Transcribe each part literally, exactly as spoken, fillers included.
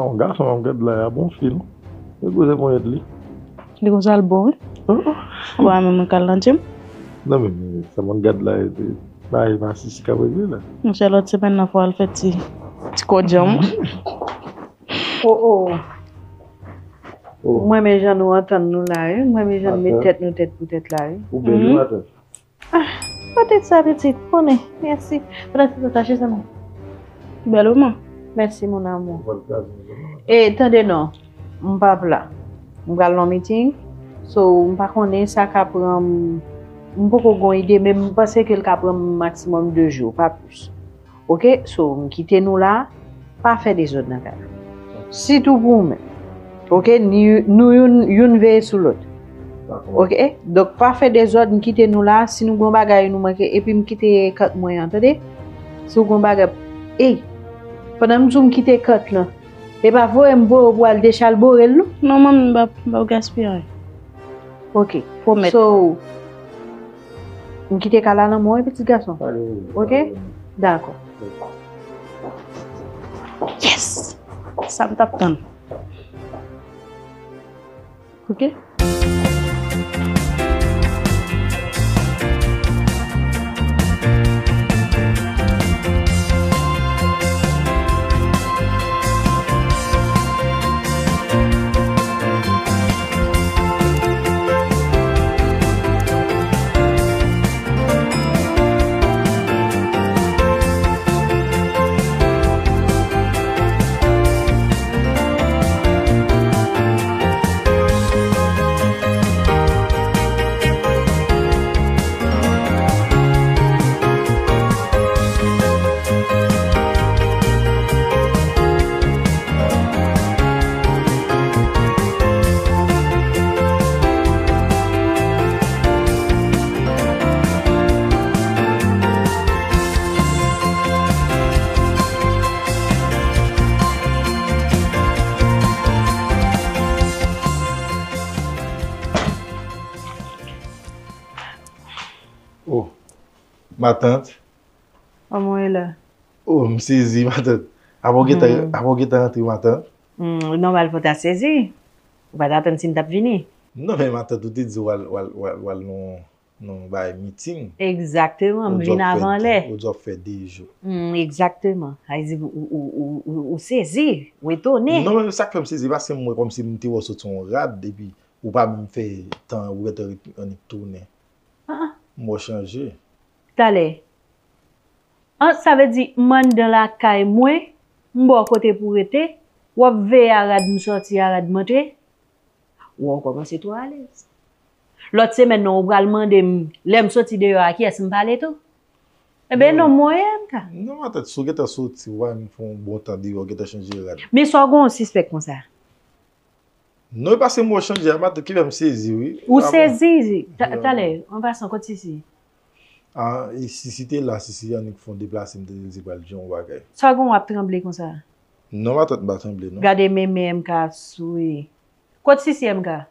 Yon gason m ap gad la a bon fi non. Li poze ponyèt li. Li konsa l bon wi. Ou pa menm mwen kal nan gym. Non men sa m ap gad la e bagay masisi k ap regle la. Monchè lòt semèn nan fò al fè ti ti kò djanm. Oh oh. Mwen men jan nou antann nou la wi. Mwen men jan nou met tèt nou tèt pou tèt la wi. Ou bèl wi matant. Ah, pa tèt sa pitit, konnen. Mèsi. Pandan se tan tache sa mwen. Bèl moman. Mèsi mon amour. E tande non, m p ap la. M pral nan meeting. So, m pa konnen sa ka pran m, m poko gon ide, men m panse ke l ka pran m maksimòm de jou, pa plis. Oke, so m kite nou la, pa fè dezòd nan kay la. Sitou pou ou menm. Oke, ni nou youn youn veye sou lòt. Oke, donk pa fè dezòd, m kite nou la, si nou gon bagay nou manke, epi m kite kant mwen an, tande? Si w gon bagay, ey, pandan m di w m kite kant lan, e pa voye m voye w pou al dechalbore l non. Non manmi, m p ap gaspiye anyen. Oke. Pwomèt. So, m kite kay la nan men w wi pitit gason. Oke? Dakò. Yes! Sa m t ap tann. Oke? Oh, matant. Kòman w ye la? Oh, m sezi, matant. Apa w gentan, apa w gentan rantre, matant? Hmm, nòmal pou w ta sezi. Ou pa t atann si m t ap vini. Non, men matant, ou te di w al, w al, w al, w al nan, nan yon bagay meeting. Egzakteman, m vin avan lè. Ou di w ap fè de jou. Hmm, egzakteman. Sa vle di ou, ou, ou, ou, ou sezi, ou etone. Non, men sa k fè m sezi, paske m wè kòmsi m te wè w sot sou yon rad, epi ou pa menm fè tan, ou gentan ret annik tounen. Ah, ah. M wè w chanje. Talè. An, sa vle di m anndan lakay mwen, m ba w kote pou w rete, w ap veye a rad m sòti, a rad m antre. Wè w kòmanse twò alèz. Lòt semèn nan, ou pral mande m, lè m soti deyò a, kiyès m pale tou? Enben, non, m wè m ka. Non, matant, si w gentan soti, w wè m fè yon bon tan deyò, w gentan chanje rad. Men sa w gen yon sispèk konsa? Non, e paske m wè w chanje a, matant, ki fè m sezi, wi. Ou sezi? Ta-, talè, an pasan, kot Sisi? Ah, e Sisi te la, Sisi annik fè yon deplase, m tande l di pral di yon bagay. Sa w gen w ap tranble konsa? Non, matant, m pa tranble, non. Gade men men M K ap souri. Kot Sisi M K?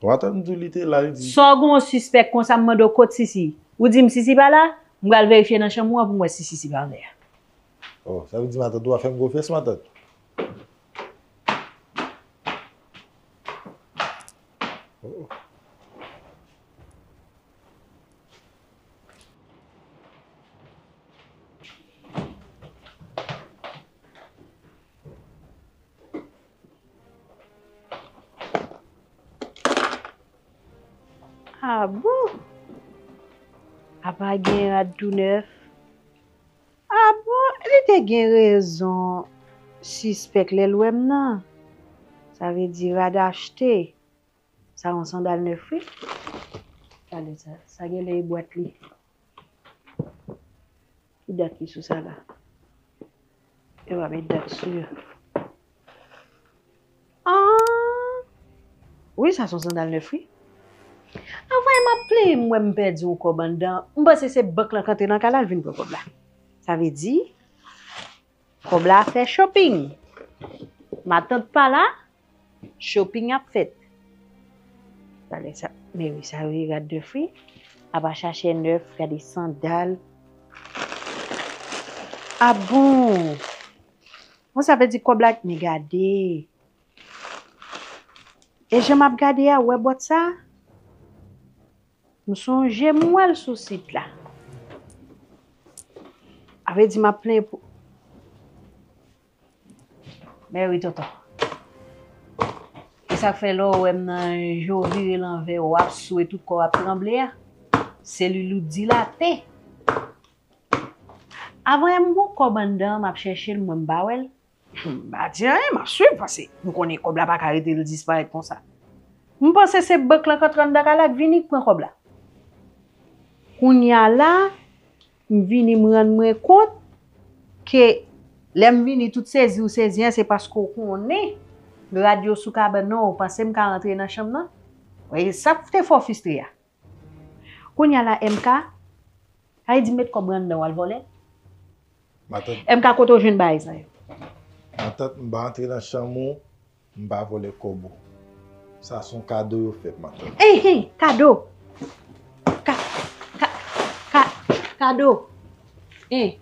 Matant, m di w li te la, li di. Sa w gen w sispèk konsa, m mande w kot Sisi? Ou di m Sisi pa la? M pral verifye nan chanm ou an pou m wè si Sisi pa anndan. Oh, sa vle di matant ou pa fè m konfyans, matant? Oh. Ah bon? Apa gen rad tou nèf? Ah bon? Li te gen rezon sispèk lè l wè m nan. Sa vle di rad achte. Sa yon sandal nèf wi. Gade sa, sa genlè e bwat li. Ki dat ki sou sa la? Yo pa met dat sou yo. Ah! Wi, sa se yon sandal nèf wi. Anvan m ap plenyen m wè m pèdi yon kòb anndan. M panse se bank lan k antre nan kay la, l vin pran kòb la. Sa vle di, kòb la fè shopping. Matant pa la, shopping ap fèt. Gade sa. Men wi, sa yo ye rad de fri. Apa chache nèf, gade sandal. Ah bon? Bon, sa vle di kòb la, men gade. E jan m ap gade a, ou wè bòt sa? M sonje m wè l sou sit la. A vle di m ap plenyen pou. Mèri tonton. E sa k fè lè w wè m nan je w vire lanvè, w ap swe, tout kò w ap tranble a? Selil ou dilate. Avan yè m gon kòb anndan, m ap chèche l, mwen m pa wè l. M pa di anyen, m ap swiv, paske m konnen kòb la pa ka rete l disparèt konsa. M panse se bank lan k antre anndan kay la k vini k pran kòb la. Kounye a la, m vini m rann mwen kont ke lè m vini tout sezi ou sezi an, se paske w konnen rad yo sou kabann nan, ou panse m ka rantre nan chanm nan? E sa k te fè w fistre a. Kounye a la, M K, sa vle di met kòb ou anndan w al vòlè? Matant, M K, kote w jwenn bagay sa yo? Matant, m pa antre nan chanm ou, m pa vòlè kòb ou. Sa se yon kado yo fè m, matant. Ey, ey, kado! Ka, ka, ka, kado! Ey,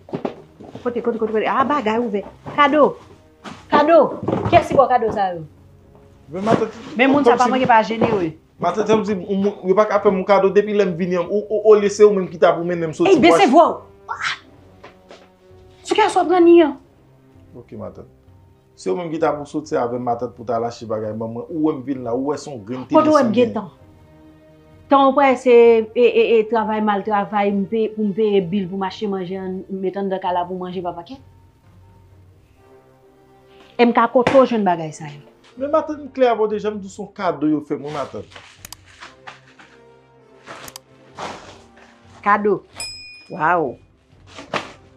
kote, kote, kote, kote? Ah, bagay ouvè. Kado! Kado! Kiyès ki ba w kado sa yo? Men matant, men moun sa pa manke pa jenere. Matant, sa vle di, ou, ou, yo pa ka fè m yon kado depi lè m vini an. Ou, ou, olye se ou menm ki ta pou mennen m soti. Ey, bese vwa w! Ah! Sou kiyès w ap ranni an? Ok, matant. Se ou menm ki ta pou soti avè m, matant, pou ta al achte bagay ban mwen. Ou wè m vin la, ou wè se yon grenn tenis m genyen. Kote w wè m gen tan? Tan w prese, e, e, e, travay m al travay, m peye, pou m peye bil, pou m achte manje, an, m met anndan kay la pou manje pa pakèt. M K, kote w jwenn bagay sa yo? Men matant, m klè avè w deja, m di w se yon kado yo fè m, wi, matant. Kado. Waw.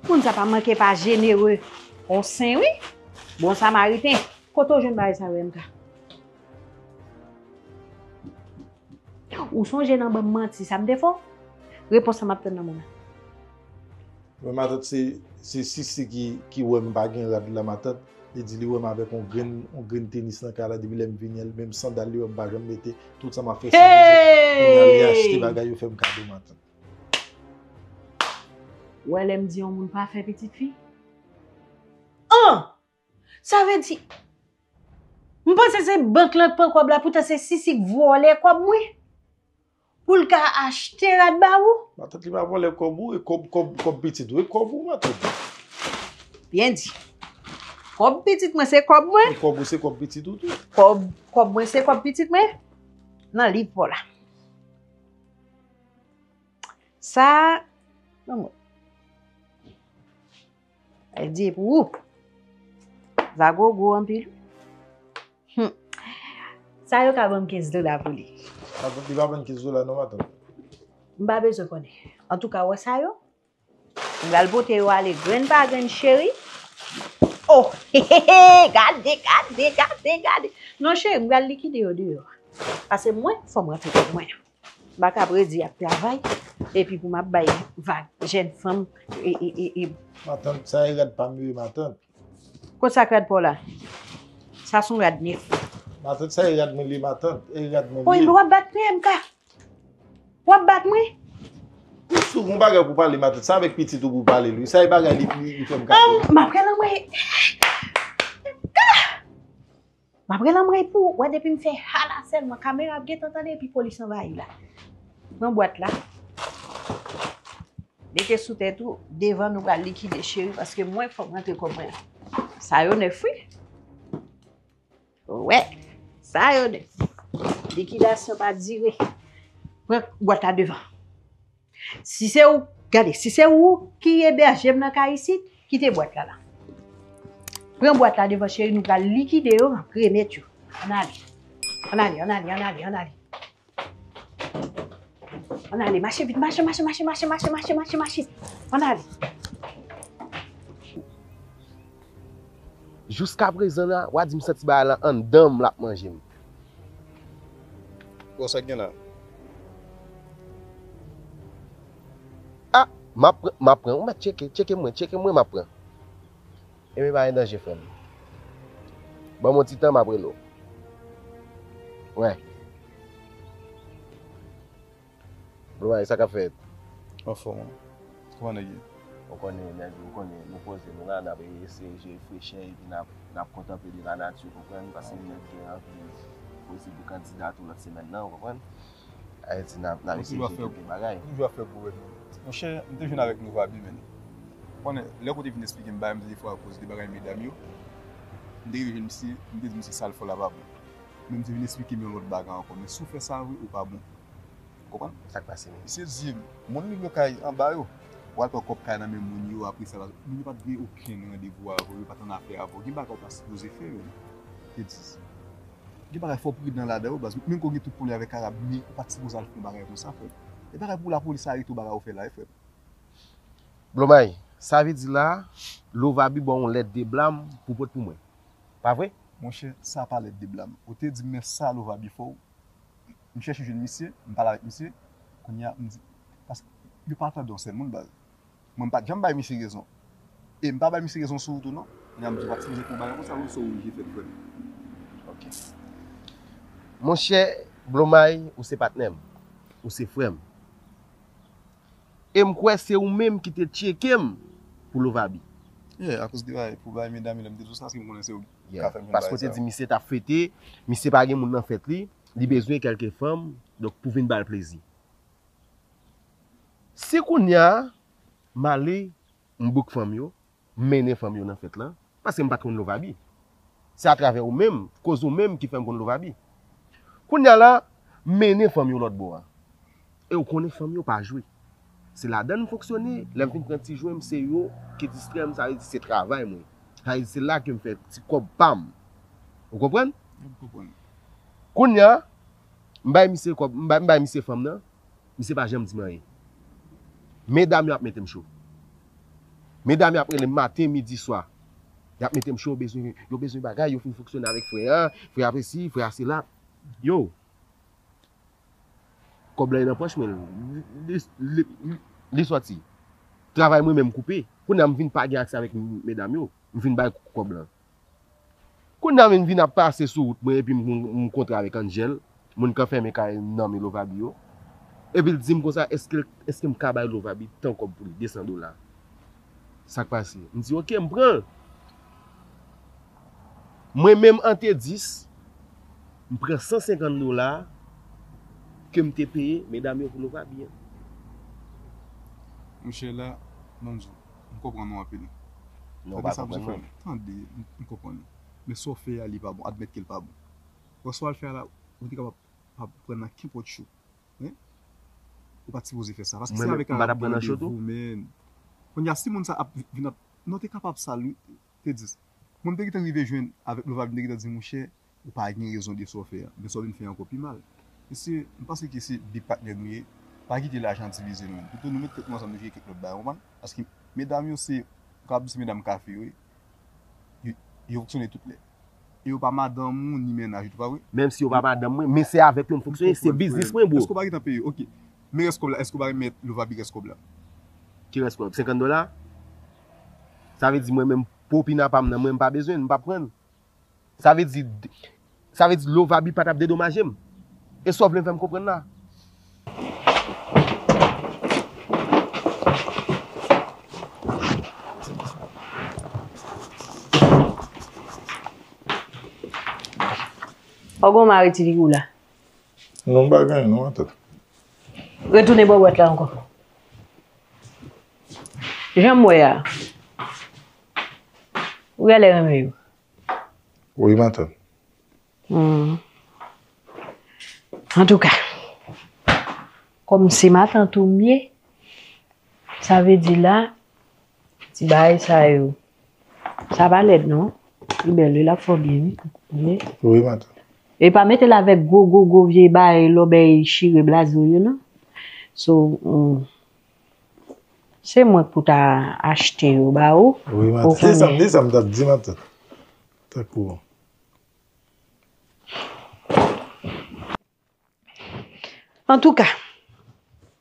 Moun sa pa manke pa jenere. On sen, wi. Bon samariten. Kote w jwenn bagay sa yo, M K? Ou sonje nan ban m manti sa m te fè w? Repons sa m ap tann nan moman. Men matant, se, se Sisi ki, ki wè m pa gen rad la, matant. Li di li wè m avèk yon grenn, yon grenn tenis nan kay la depi lè m vini an, menm sandal li wè m pa janm mete, tout sa m ap fè se kounye a li achte bagay yo fè m kado, matant. Ou wè lè m di yon moun pa fè pitit fi? An! Sa vle di, m panse se bank lan k pran kòb la, poutan se Sisi k vòlè kòb mwen pou l ka achte rad ba ou. Matant, li pa vòlè kòb ou, e kòb, kòb, kòb pitit ou, e kòb ou, matant. Byen di. Kòb pitit mwen se kòb mwen. E kòb ou se kòb pitit ou tou. Kòb, kòb mwen se kòb pitit mwen. Nan liv pa w la. Sa, non, mwen. Ay di pou ou. Zago gwo anpil. Hmm. Sa yo ka ban m kenz dola pou li. Matant, li pa ban m kenz dola non, matant. M pa bezwen konnen. Antouka, w wè sa yo? M pral pote yo ale grenn pa grenn, cheri. Oh, he, he, he, gade, gade, gade, gade. Non, cheri, m pral likide yo deyò. Paske mwen, fò m rantre kòb mwen. M pa ka predi ap travay, epi pou m ap bay vag jèn fanm, e, e, e, e. Matant, sa e rad pa m yo ye, matant. Kot sa k rad pa w la? Sa se yon rad nèf. Matant, sa e rad mwen li ye, matant. E rad mwen li ye. Woy, w ap bat mwen, M K. W ap bat mwen? Si w gon bagay pou pale, matant, sa avèk pitit ou pou pale, wi. Sa e bagay li, li, li fè m kado. An, m ap rele anmwey. M ap rele anmwey pou ou. Wè, depi m fè hala sèlman, kamera ap gentan tande, epi polis anvayi la. Pran bwat la. Mete sou tèt ou, devan nou pral likide, cheri, paske mwen, fò m rantre kòb mwen. Sa yo nèf, wi. Wè, sa yo nèf. Likidasyon pa dire. Pran bwat la devan. Si se ou, gade, si se ou ki ebèje m nan kay isit, kite bwat la la. Pran bwat la devan, cheri, nou pral likide yo, m ap remèt yo. Ann ale. Ann ale, ann ale, ann ale, ann ale. Ann ale, mache vit, mache, mache, mache. Ann ale. Jiskaprezan la, w a di m santi bagay lan anndan m l ap manje m. Bon, sa k gen la? Ah, m ap pran, m ap pran. Ou mèt tcheke, tcheke mwen, tcheke mwen, m ap pran. Ebyen, pa gen danje, frè m. Ban m yon ti tan, m ap rele w. Wè. Blomay, sa k ap fèt? Anfòm, wi. Kòman nèg ye? Ou konnen, nèg yo, ou konnen, nou poze nou la, n ap eseye jere frechè, epi n ap, n ap kontanple de la nati, ou konprann, paske nèg gen anvi poze pou kandida tou lòt semèn nan, ou konprann. Ayiti, n ap, n ap eseye jere kèk bagay. Ou toujou ap fè gwo wè. Monchè, m te jwenn avèk Lova Bi, men. Ou konnen, lè kote vin esplike m bagay, m te defwa akoz de bagay medam yo. M te rive jwenn misye, m te di misye sa l fè la pa bon. Men m te vin esplike m yon lòt bagay ankò. Men si w fè sa vre, ou pa bon. Ou konprann? Sa k pase menm? Misye di, moun li lwe kay anba yo, w al pran kòb kay nan men moun yo, apre sa, moun yo pa t gen okenn randevou avè w, yo pa t annafè avè w. Gen bagay ou pa sipoze fè yo, te di. Gen bagay fò w pridan ladan yo, baz. Menm ke w gen tout pwolè avèk Arab, men ou pa t sipoze al fè yon bagay konsa, frè m. E bagay pou lapolis arete w, bagay ou fè la, wi, frè m. Blomay, sa vle di la, Lova Bi ba w yon lèt de blam pou pote pou mwen. Pa vre? Monchè, sa pa lèt de blam. Ou te di m men sa Lova Bi fè w. M chèche jwenn misye, m pale avèk misye. Kounye a, m di, paske yo pa tande yon sèl moun, baz. Mwen, m pa t janm bay misye rezon. E m pa bay misye rezon sou ou tou, non. Kounye a, m di, w pa t sipoze fè yon bagay konsa, wi, sa w oblije fè l, frè m. Ok. Monchè, Blomay, ou se patnè m. Ou se frè m. E m kwè se ou menm ki te tcheke m pou Lova Bi. Yeah, akoz de bagay, pou bagay medam yo, lè m te di w sa, se m konnen se ou ki ka fè m jwenn bagay sa yo. Paske w te di misye t ap fete, misye pa gen moun nan fèt li, li bezwen kèlke fanm, donk pou vin ba l plezi. Si kounye a, m ale, m bouk fanm yo, m mennen fanm yo nan fèt lan, paske m pa t konn Lova Bi. Se atravè ou menm, koz ou menm ki fè m konn Lova Bi. Kounye a la, m mennen fanm yo lòt bò a. E ou konnen fanm yo pa jwe. Se ladan m fonksyone, lè m fin pran ti jwen m, se yo ki distrè m, sa vle di se travay mwen. Sa vle di se la ke m fè ti kòb pa m. Ou konprann? M konprann. Kounye a, m bay misye kòb, m bay, m bay misye fanm nan, misye pa janm di m anyen. Medam yo ap mete m cho. Medam yo ap rele m maten, midi, swa. Y ap mete m cho, yo bezwen, yo bezwen bagay, yo fin fonksyone avèk frè a, frè a se si, frè a se la. Yo, kòb la nan pòch mwen, li, li, li, li sòti. Travay mwen menm koupe. Kounye a m vin pa gen aksè avèk medam yo. M vin bay kòb la. Kounye a m vin ap pase sou wout mwen epi m, m kontre avèk Angel, moun k ap fèmen kay nan men Lova Bi yo. Epi l di m konsa, èske, èske m ka bay Lova Bi tan kòb pou li, de san dola. Sa k pase? M di, "Ok, m pran l." Mwen menm an T dis, m pran san senkant dola ke m te peye medam yo pou Lova Bi an. Monchè la, ban m di w, m konprann ou anpil. Non, ou pa konprann mwen. Tande, m, m konprann ou. Men sa w fè a, li pa bon. Admèt ke l pa bon. Wè sa w al fè a la, ou te kapab pa pran nan kenpòt cho. Wi. Ou pa t sipoze fè sa. Paske se avèk Arab ou gen randevou, men. Kounye a, si moun sa ap vin ap, non, te kapab sa l, wi, te di. Mwen, m te gentan rive jwenn avèk Lova, m te gentan di, "Monchè, ou pa gen rezon de sa w fè a. Men sa w vin fè ankò pi mal." Mesye, m panse ke se big patnè nou ye. Pa kite lajan divize nou menm. Pito nou met tèt nou ansanm, nou jere kèk lòt bagay, ou konprann? Paske medam yo se, m kapab di se medam kafe yo ye. Yo, yo fonksyone tout lè. E yo pa madanm ou ni mennaj ou tou, pa vre? Menm si yo pa madanm mwen, men se avèk yo m fonksyone, se biznis mwen, bro. Èske w pa gentan peye? Ok. Men rès kòb la, èske w pa remèt Lova Bi rès kòb la? Ki rès kòb? Senkant dola? Sa vle di mwen menm, pwopina pa m nan, mwen m pa bezwen l, m p ap pran l. Sa vle di, sa vle di Lova Bi pa t ap dedomaje m. E sa w vle fè m konprann la? Fò gon mari ti figi w la. Non, m pa gen, non, matant. Retounen bò bwat la ankò. Jan m wè a, ou genlè renmen yo. Wi, matant. Hmm. Antouka, kòm se matant ou m ye, sa vle di la, ti bagay sa yo, sa pa lèd non. Li bèl wi, l ap fè w byen wi. Wi. Wi, matant. E pa mete l avèk gwo, gwo, gwo vye bagay, lòbèy chire blaze w yo non. So, hmm, se mwen k pou ta achte yo ba ou. Wi, matant. Ou konnen. Se sa m, se sa m t ap di, matant. Tankou. Antouka,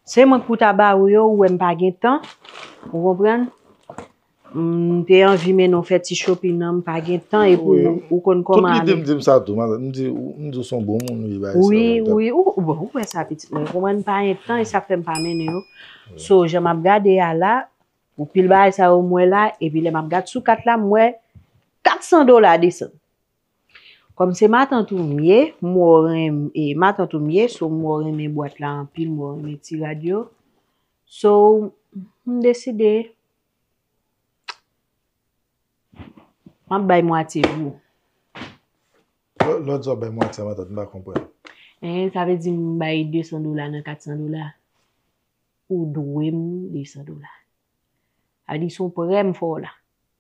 se mwen k pou ta ba ou yo, ou wè m pa gen tan, ou konprann? M te anvi mennen w fè ti shopping nan, m pa gen tan, epi ou konn kòman ale. Tout lide m di m sa tou, matant. M di, m di w se yon bon moun, wi, bagay sa. Wi, wi, ou, ou, bon, ou wè sa, pitit mwen, ou konprann, m pa gen tan, e sa k fè m pa mennen yo. So, jan m ap gade a la, Pou pil bagay sa yo m wè la, epi lè m ap gad sou kat la, m wè kat san dola desann. Kòm se matant ou m ye, m wè w renm-, e, matant ou m ye, so m wè w renmen bwat la anpil, m wè w renmen ti rad yo. So, m deside, m ap bay mwatye pou ou. Lè, lè w di w ap bay mwatye a, matant, m pa konprann. Hein, sa vle di m bay de san dola nan kat san dola. Ou dwe m de san dola. Sa vle di se yon prè m fè w la.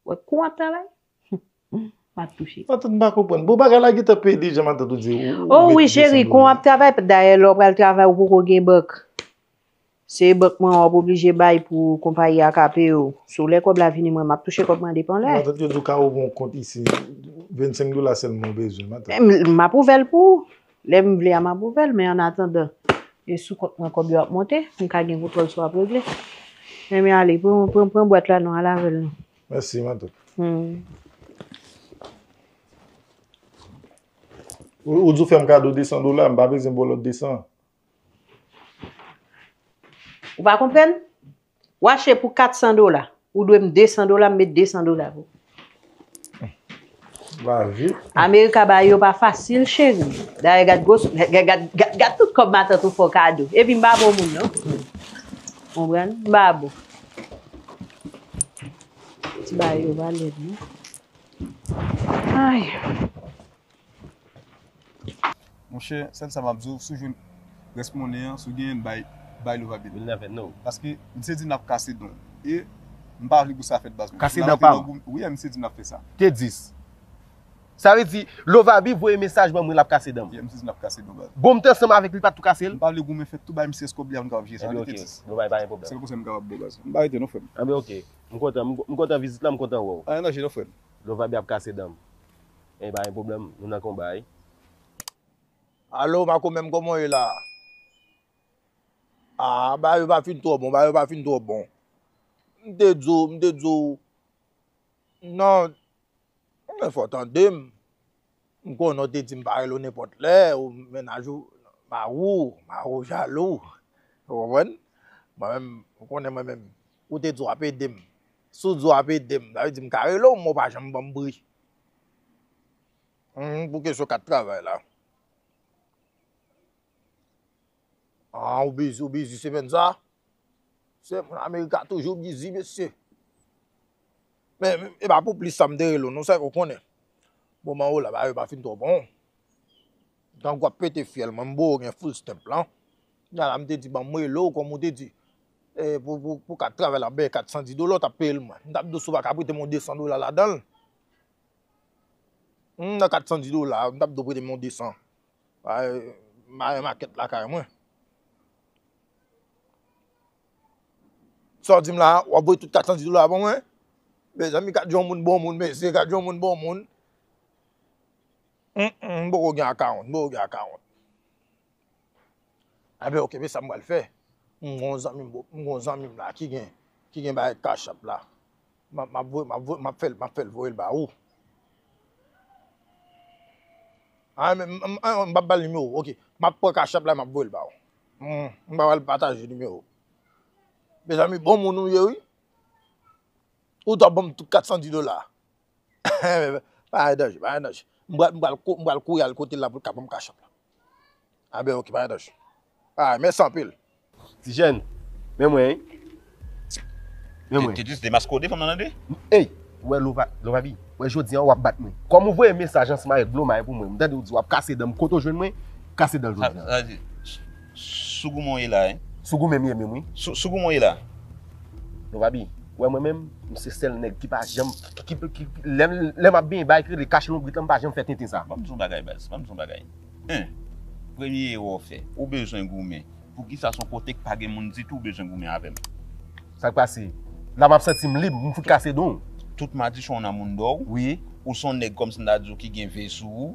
Wè kou w ap travay? M ap touche. Matant, m pa konprann. Bon, bagay la gentan peye deja, matant, ou di ou, ou, ou Oh wi, mete de san dola. Cheri, kou w ap travay, dayè, lè w pral travay, ou poko gen bank. Se bank mwen w ap oblije bay pou konpayi a ka peye w. So, lè kòb la vini, mwen, m ap touche kòb mwen depi anlè. Matant, yo di w ka ouvri yon kont isi, vennsenk dola sèlman w bezwen, matant. M, m ap ouvè l pou ou. Lè m vle a, m ap ouvè l, men annatandan, e sou kont mwen kòb yo ap monte, m ka gen kontwòl sa w ap regle. Men, men ale, pran, pran, pran bwat la non, al avè l non. Mèsi, matant. Hmm. Ou, ou di w fè m kado de san dola, m pa bezwen ba w lòt de san. Ou pa konprann? W achte pou kat san dola. Ou dwe m de san dola, m met de san dola pou. Lavi. Amerika bagay yo pa fasil, cheri. Dayè, gad gwo, gad, gad, gad, gad tout kòb matant ou fè w kado. Epi m pa bon moun, non. Konprann? M pa bon. Ti bagay yo pa lèd, non. Ay. Monchè, sèl sa m ap di w, si w jwenn rès monnen an, si w genyen l, bay, bay Lova Bill. Vin avè nou. Paske misye di n ap kase dan w. E m pa vle pou sa fèt, baz mwen. Kase dan pa w? Wi, misye di n ap fè sa. T dis. Sa vle di, Lova Bill voye mesaj ban mwen, l ap kase dan m. Yeah, misye di n ap kase dan w, baz. Bon, m te ansanm avèk li, pa tou kase l? M pa vle goumen fèt tou, bay misye kès kòb li a, m kapab jere sa. Ebyen, oke. Lova, pa gen pwoblèm. Sèl konsa m kapab ba w, baz. M pa rete non, frè m. Ebyen, oke. M kontan, m, m kontan vizit la, m kontan wè w. Anyen danje non, frè m. Lova Bill ap kase dan m. Ebyen, pa gen pwoblèm, nou nan konba, wi. Alo, Makomè m, kòman w ye la? Ah, bagay yo pa fin twò bon, bagay yo pa fin twò bon. M te di w, m te di w, non, men fò w tande m. M konnen w te di m pa rele w nenpòt lè, ou mennaj ou, mari w, mari w jalou. Ou konprann? Mwen menm, ou konnen mwen menm, ou te di w ap ede m. Si w di w ap ede m, sa vle di m ka rele w, men w pa janm ban m bri. Hum, pou kesyon kat travay la. Ah, ou bizi, ou bizi semèn sa? Se moun Amerika toujou bizi, mesye. Men, e pa pou plis sa m te rele w, non, sa ou konnen. Moman ou la, bagay yo pa fin twò bon. Tankou w ap pete fyèl, mwen, m bo w gen full stamp lan. Kounya la, m te di, ban m rele w, kòm ou te di, e, pou, pou, pou kat travay la, ben, kat san dis dola, w t ap peye l mwen. M t ap di w si w pa ka prete m yon de san dola ladan l. Hmm, nan kat san dis dola, m t ap di w prete m yon de san. Bay, bay makèt lakay mwen. Sa w di m la, w ap voye tout kat san dis dola ban mwen? Mezanmi, gad yon moun bon moun, mesye, gad yon moun bon moun. Mm, mm, m poko gen akawont, m poko gen akawont. Enben, oke, men sa m pral fè. M gon zanmi m, m gon zanmi m la ki gen, ki gen bagay Cash App la. M ap, m ap voye, m ap voye, m ap fè l, m ap fè l voye l ba ou. Ah, men, m, m, m, m p ap ba l nimewo w. Oke, m ap pran Cash App la, m ap voye l ba ou. Hmm, m pa pral pataje nimewo w. Mezanmi, bon moun ou ye, wi. Ou t ap ban m tout kat san dis dola. Pa gen danje, pa gen danje. M pral, m pral kou-, m pral kouri al kote l la pou l ka ban m Cash App la. Ah ben, oke, pa gen danje. Ah, mèsi anpil. Ti jèn, men mwen, wi. Men mwen. Te, te jis demaske w de fanm nan tande? Ey, ou wè Lova, Lova Bill, ou wè jodi a w ap bat mwen. Kòm ou voye mesaj ansanm avèk Blomay pou mwen, m tande w di w ap kase dan m, kote w jwenn mwen, kase dan l jodi a. Sa, sa di, s-, sou goumen w ye la, hein? Sou goumen m ye menm, wi. Sou, sou goumen w ye la? Lova Bill, ou wè mwen menm, m se sèl nèg ki pa janm, ki, ki, ki, lè, lè m ap benyen, bagay ki rele kach lonbrit lan, m pa janm fè tenten sa. Ban m di w yon bagay, baz, ban m di w yon bagay. Hein, premye erè w fè, ou bezwen goumen. Poukisa se yon kote k pa gen moun ditou ou bezwen goumen avè m? Sa k pase? La m ap santi m lib, m fout kase don w. Tout madichon w nan moudon w. Wi. Ou se yon nèg kòmsi m ta di w ki gen ve sou ou.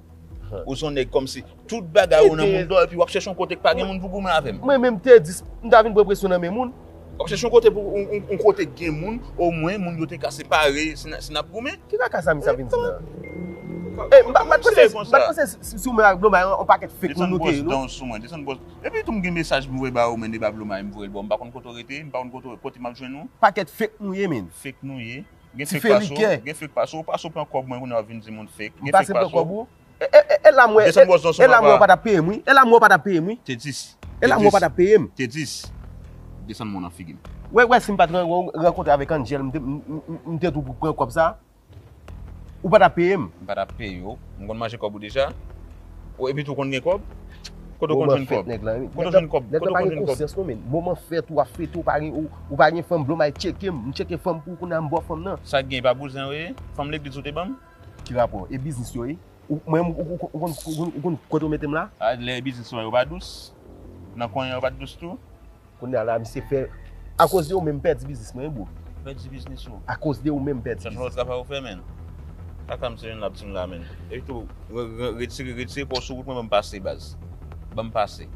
Ou se yon nèg kòmsi tout bagay ou nan moudon w epi w ap chèche yon kote k pa gen moun pou goumen avè m. Mwen menm te di, m ta vin pran presyon nan men moun. W ap chèche yon kote pou, yon, yon, yon kote k gen moun, omwen moun yo te ka separe si n, si n ap goumen. Ki kaka sa misye ap vin di la? Eh, m pa, m pa t panse, m pa t panse si, si w menm ak Blomay, yon pakèt fake moun nou te ye, non? Desann bwòs dan w sou mwen, desann bwòs. Epi tou m gen mesaj m voye ba ou, men, de ba Blomay, m voye l ba w, m pa konn kote w rete, m pa konn kote, kote m ap jwenn ou. Pakèt fake nou ye, men. Fake nou ye. Gen fake pase w, gen fake pase w, pase w pran kòb mwen, kounye a w vin di moun fake. Gen fake pase w. E, e, e, e la m wè, e, e la m wè w pa t ap peye m, wi. E la m wè w pa t ap peye m, wi. T dis. E la m wè w pa t ap peye m. T dis. Desann mwen nan figi m. Wè, wè, si m pa t ran-, rankontre avèk Angel, m te, m, m, m, m te tou pou pran kòb sa. Ou pa t ap peye m. M pa t ap peye w. M konn manje kòb ou deja. Ou, epi tou konn gen kòb. Kote w konn jwenn kòb? Kote w jwenn kòb? Kote w konn jwenn kòb? Nèg la pa gen konsyans non, men. Moman fèt ou ap fete, ou pa gen, ou, ou pa gen fanm, Blomay tcheke m, m tcheke fanm pou ou, kounye a m ba w fanm nan. Sa k gen, e pa bouzen w ye? Fanm legliz ou te ban m? Ki rapò? E biznis yo ye? Ou, mwen, ou, ou, ou, ou konn, ou konn, ou konn kote w mete m la? A, lè e biznis ou an yo pa dous. Nan konyen yo pa t dous tou. Kounye a la, misye fè, akoz de ou menm, m pèdi biznis mwen, wi, bro. Pèdi biznis ou? Akoz de ou menm, m pèdi biznis. Sa se yon lòt travay ou fè, men. Kaka misye vin la ap di m la, men. Epi tou, re-, re-, retire, retire pa w sou wout mwen, ban m pase, baz. Ban m pase.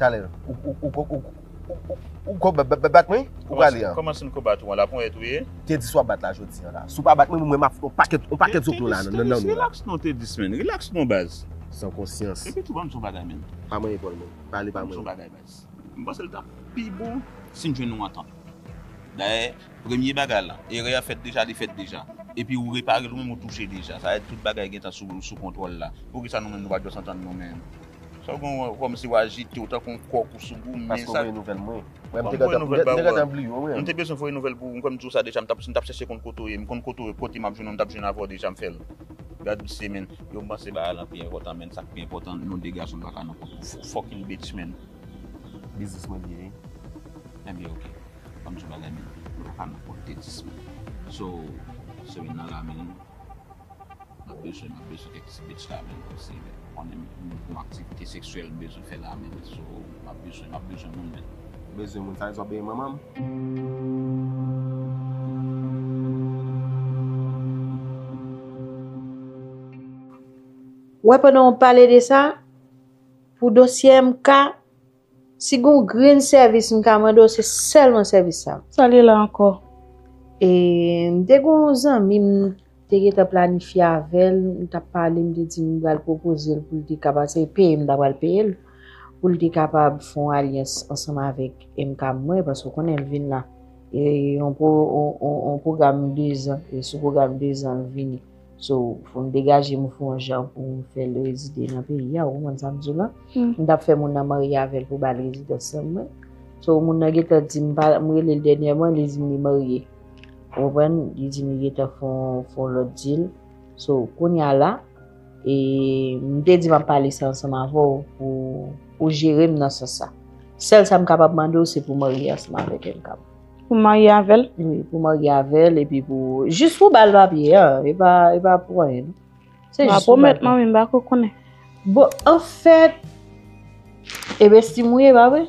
Talè, ou, ou, ou, ou, ou, ou, ou, ou, ou, bat, bat, bat mwen? Ou prale an? Kòmanse n ko bat ou an, la ponyèt ou ye? Te di si w ap bat la jodi an la. Si w pa bat mwen, mwen, m ap fè yon pakèt, yon pakèt zoklo la, nan, nan, nan nou la. Relax non, T dis, men. Relax non, baz. San konsyans. Epi tou, ban m di yon bagay, men. Pa manyen pòl, men. Pale pa manyen. Ban m di yon bagay, baz. M panse l t ap pi bon si n jwenn yon antant. Dayè, premye bagay la, erè a fèt deja, li fèt deja. Epi ou repare l ou menm, ou touche deja. Sa vle di tout bagay gentan sou, sou kontwòl la. Poukisa nou menm nou pa t jis antann nou menm? Sa w gen kòmsi w ajite w tankou yon kòk ou sou goumen. Paske w voye nouvèl mwen. Mwen, m te gentan, m te gentan bliye w, wi. M te bezwen voye nouvèl pou ou, m kwè m di w sa deja, m t ap, m t ap chèche konn kote w ye, m konn kote w, kote m ap jwenn ou, m t ap jwenn avè w deja, m fè l. Gad misye, men. Yo, m panse bagay lan pi enpòtan, men. Sa k pi enpòtan, nou de gason, nou pa ka nan kont fucking bitch, men. Biznis mwen li ye, wi. Ebyen, oke. Ban m di w bagay, men. Nou pa ka nan kont T dis, men. So, semèn nan la, men, m ap bezwen, m ap bezwen kèk ti bitch la, men, paske, men, konnen m gen yon aktivite seksyèl m bezwen fè la, men. So, m ap bezwen, m ap bezwen moun, men. Ou bezwen moun, sa vle di w ap benyen manman m? Wè, pandan w pale de sa, pou dosye M K, si gen yon grenn sèvis m ka mande w, se sèlman sèvis sa. Sa l ye la ankò? E m te gen yon zanmi m te gentan planifye avè l, m t ap pale, m te di m pral pwopoze l pou l te kapab, se peye m ta pral peye l, pou l te kapab fè yon alyans ansanm avèk M K mwen, paske w konnen l vin la. E yon pwo-, yon, yon, yon pwogram de zan, e sou pwogram de zan l vini. So, fò m degaje m fè yon jan pou m fè l rezide nan peyi a, ou konprann sa m di w la? M t ap fè moun nan marye avè l pou ba l rezidans lan mwen. So, moun nan gentan di m pa, m rele l dènyèman, li di m li marye. Ou konprann? Li di m li gentan fè yon, fè yon lòt deal. So, kounye a la, e, m te di m ap pale sa ansanm avè w pou, pou jere m nan sans sa. Sèl sa m kapab mande w, se pou w marye ansanm avèk M K. Pou marye avè l? Wi, pou marye avè l, epi pou, jis pou ba l papye a, e pa, e pa pou anyen, non. Se jis pou ba l papye. Manmi, m pa ko konnen. Bon, anfèt, e bestim ou ye, pa vre?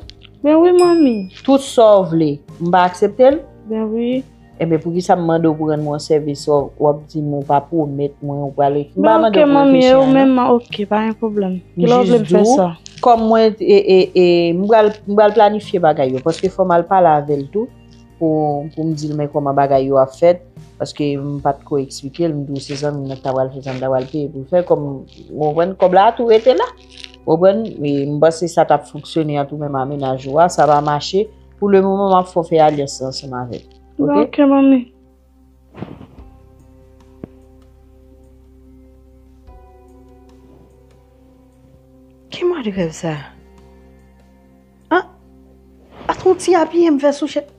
Ben wi, manmi. Tout sa w vle, m pa aksepte l? Ben wi. Ebyen, poukisa m mande w pou rann mwen yon sèvis, w ap, w ap di m ou pa pwomèt mwen, ou pral, m pa mande w pou reflechi a, non. Ben oke, manmi, e ou menm, oke, pa gen pwoblèm. Kilè w vle m fè sa? Kòm mwen, e, e, e, m pral, m pral planifye bagay yo, paske fò m al pale avè l tou, pou, pou m di l men kòman bagay yo ap fèt, paske m pa t ko eksplike l, m di w se zanmi m nan ki ta pral fè sa, m ta pral peye pou l fè, kòm, ou konprann, kòb la tou rete la, ou konprann, e m panse sa t ap fonksyone an tou menm a mennaj ou a, sa pa mache, pou le moman m ap fè w fè alyans lan ansanm avè l, oke? Oke, manmi. Ki mwa de rèv sa? An? Atò yon ti apiye m fè sou chèz.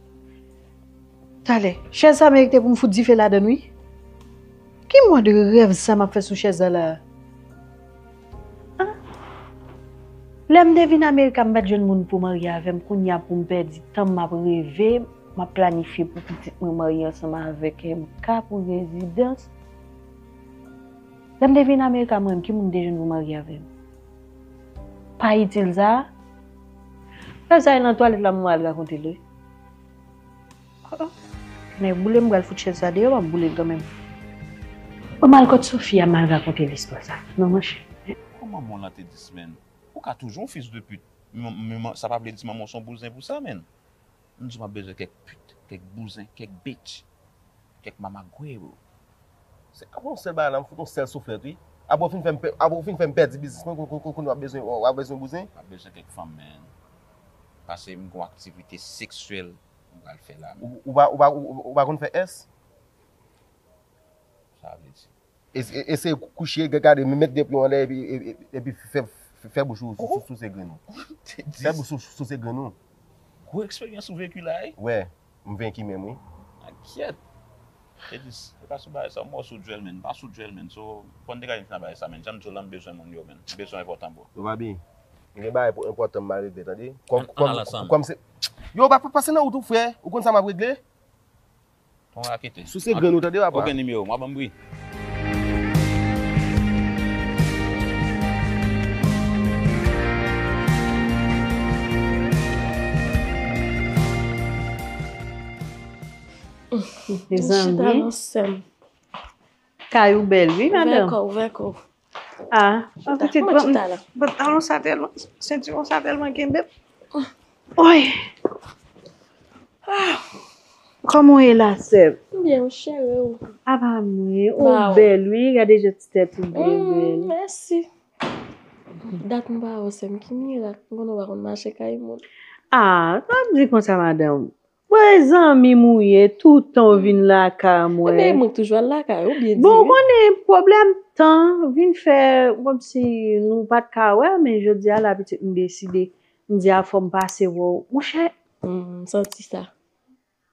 Talè, chèz sa merite pou m fout dife ladann, wi. Ki mwa de rèv sa m ap fè sou chèz la la? An? Lè m te vin Amerik, m pa t jwenn moun pou marye avè m. Kounye a, pou m pèdi tan m ap reve, m ap planifye pou pitit mwen marye ansanm avèk M K pou rezidans. Lè m te vin Amerik mwen menm, ki moun m te jwenn pou marye avè m? Pa itil sa. Lè sa e nan twalèt la mwen al rakonte l, wi. Oh, oh. Men boule m pral fout chèz sa deyò, m ap boule l kanmenm. Bon, m al kot Sophia, m al rakonte l istwa sa. Non, monchè. Kòman manman w lan te di sèm? Ou ka toujou yon fils de pute. Men, men, men, sa pa vle di manman w se yon bouzen pou sa, menn. M di w m ap bezwen kèk pit, kèk bouzen, kèk bitch, kèk mamagwero. Se ap yon sèl bagay la, m fout yon sèl souflèt, wi. Apre w fin fè m pè- apre w fin fè m pèdi biznis mwen, kounye w ap bezwen, w ap bezwen bouzen. M ap bezwen kèk fanm, man. Paske m gen yon aktivite seksyèl m pral fè la. Ou, ou pa, ou pa, ou, ou pa konn fè S? Sa vle di. Eseye kouche, gade, met de pye w anlè epi, epi, epi fè, fè bouch ou sou, sou, souse grenn ou. Fè bouch ou souse grenn ou. Gwo eksperyans ou veki la, wi. Wè, m venki menm, wi. Akyèt. Te di, se pa sou bagay sa, m wè w sou djèl, menn. Pa sou djèl, menn. So, fò n degaje n nan bagay sa, menn. Jan m di w la, m bezwen moun yo, menn. M bezwen enpòtan, bro. Yo, Babi, m gen bagay pou enpòtan m al regle, tande. Kòm, kòm, kòm se. Yo, pa, pa pase nan wout ou, frè. Ou konn sa m ap regle? Ton rakete. Souse grenn ou, tande, papa. Ok, nimewo, m a ban m bri. Mezanmi. Kay ou bèl, wi, madanm. Ouvè kò, ouvè kò. Ah, pitit, pantalon sa tèlman, sentiwon sa tèlman kenbe m. Oy! Ah! Kòman w ye la, sè m? Byen, ou cheri ou. Apa mwen, ou bèl, wi. Gade jan ti tèt ou byen bèl. Mèsi. Dat m pa wè w, sè m, ki mirak. M konnen w pa konn mache kay moun. Ah, pa di konsa, madanm. Mwen zanmi m ou ye, toutan w vin lakay mwen. Ebyen, mwen k toujou al lakay ou, byen di. Bon, ou konnen pwoblèm tan vin fè kòmsi nou pa t ka wè, men jodi a la pitit m deside, m di a fò m pase wè w. Monchè. M santi sa.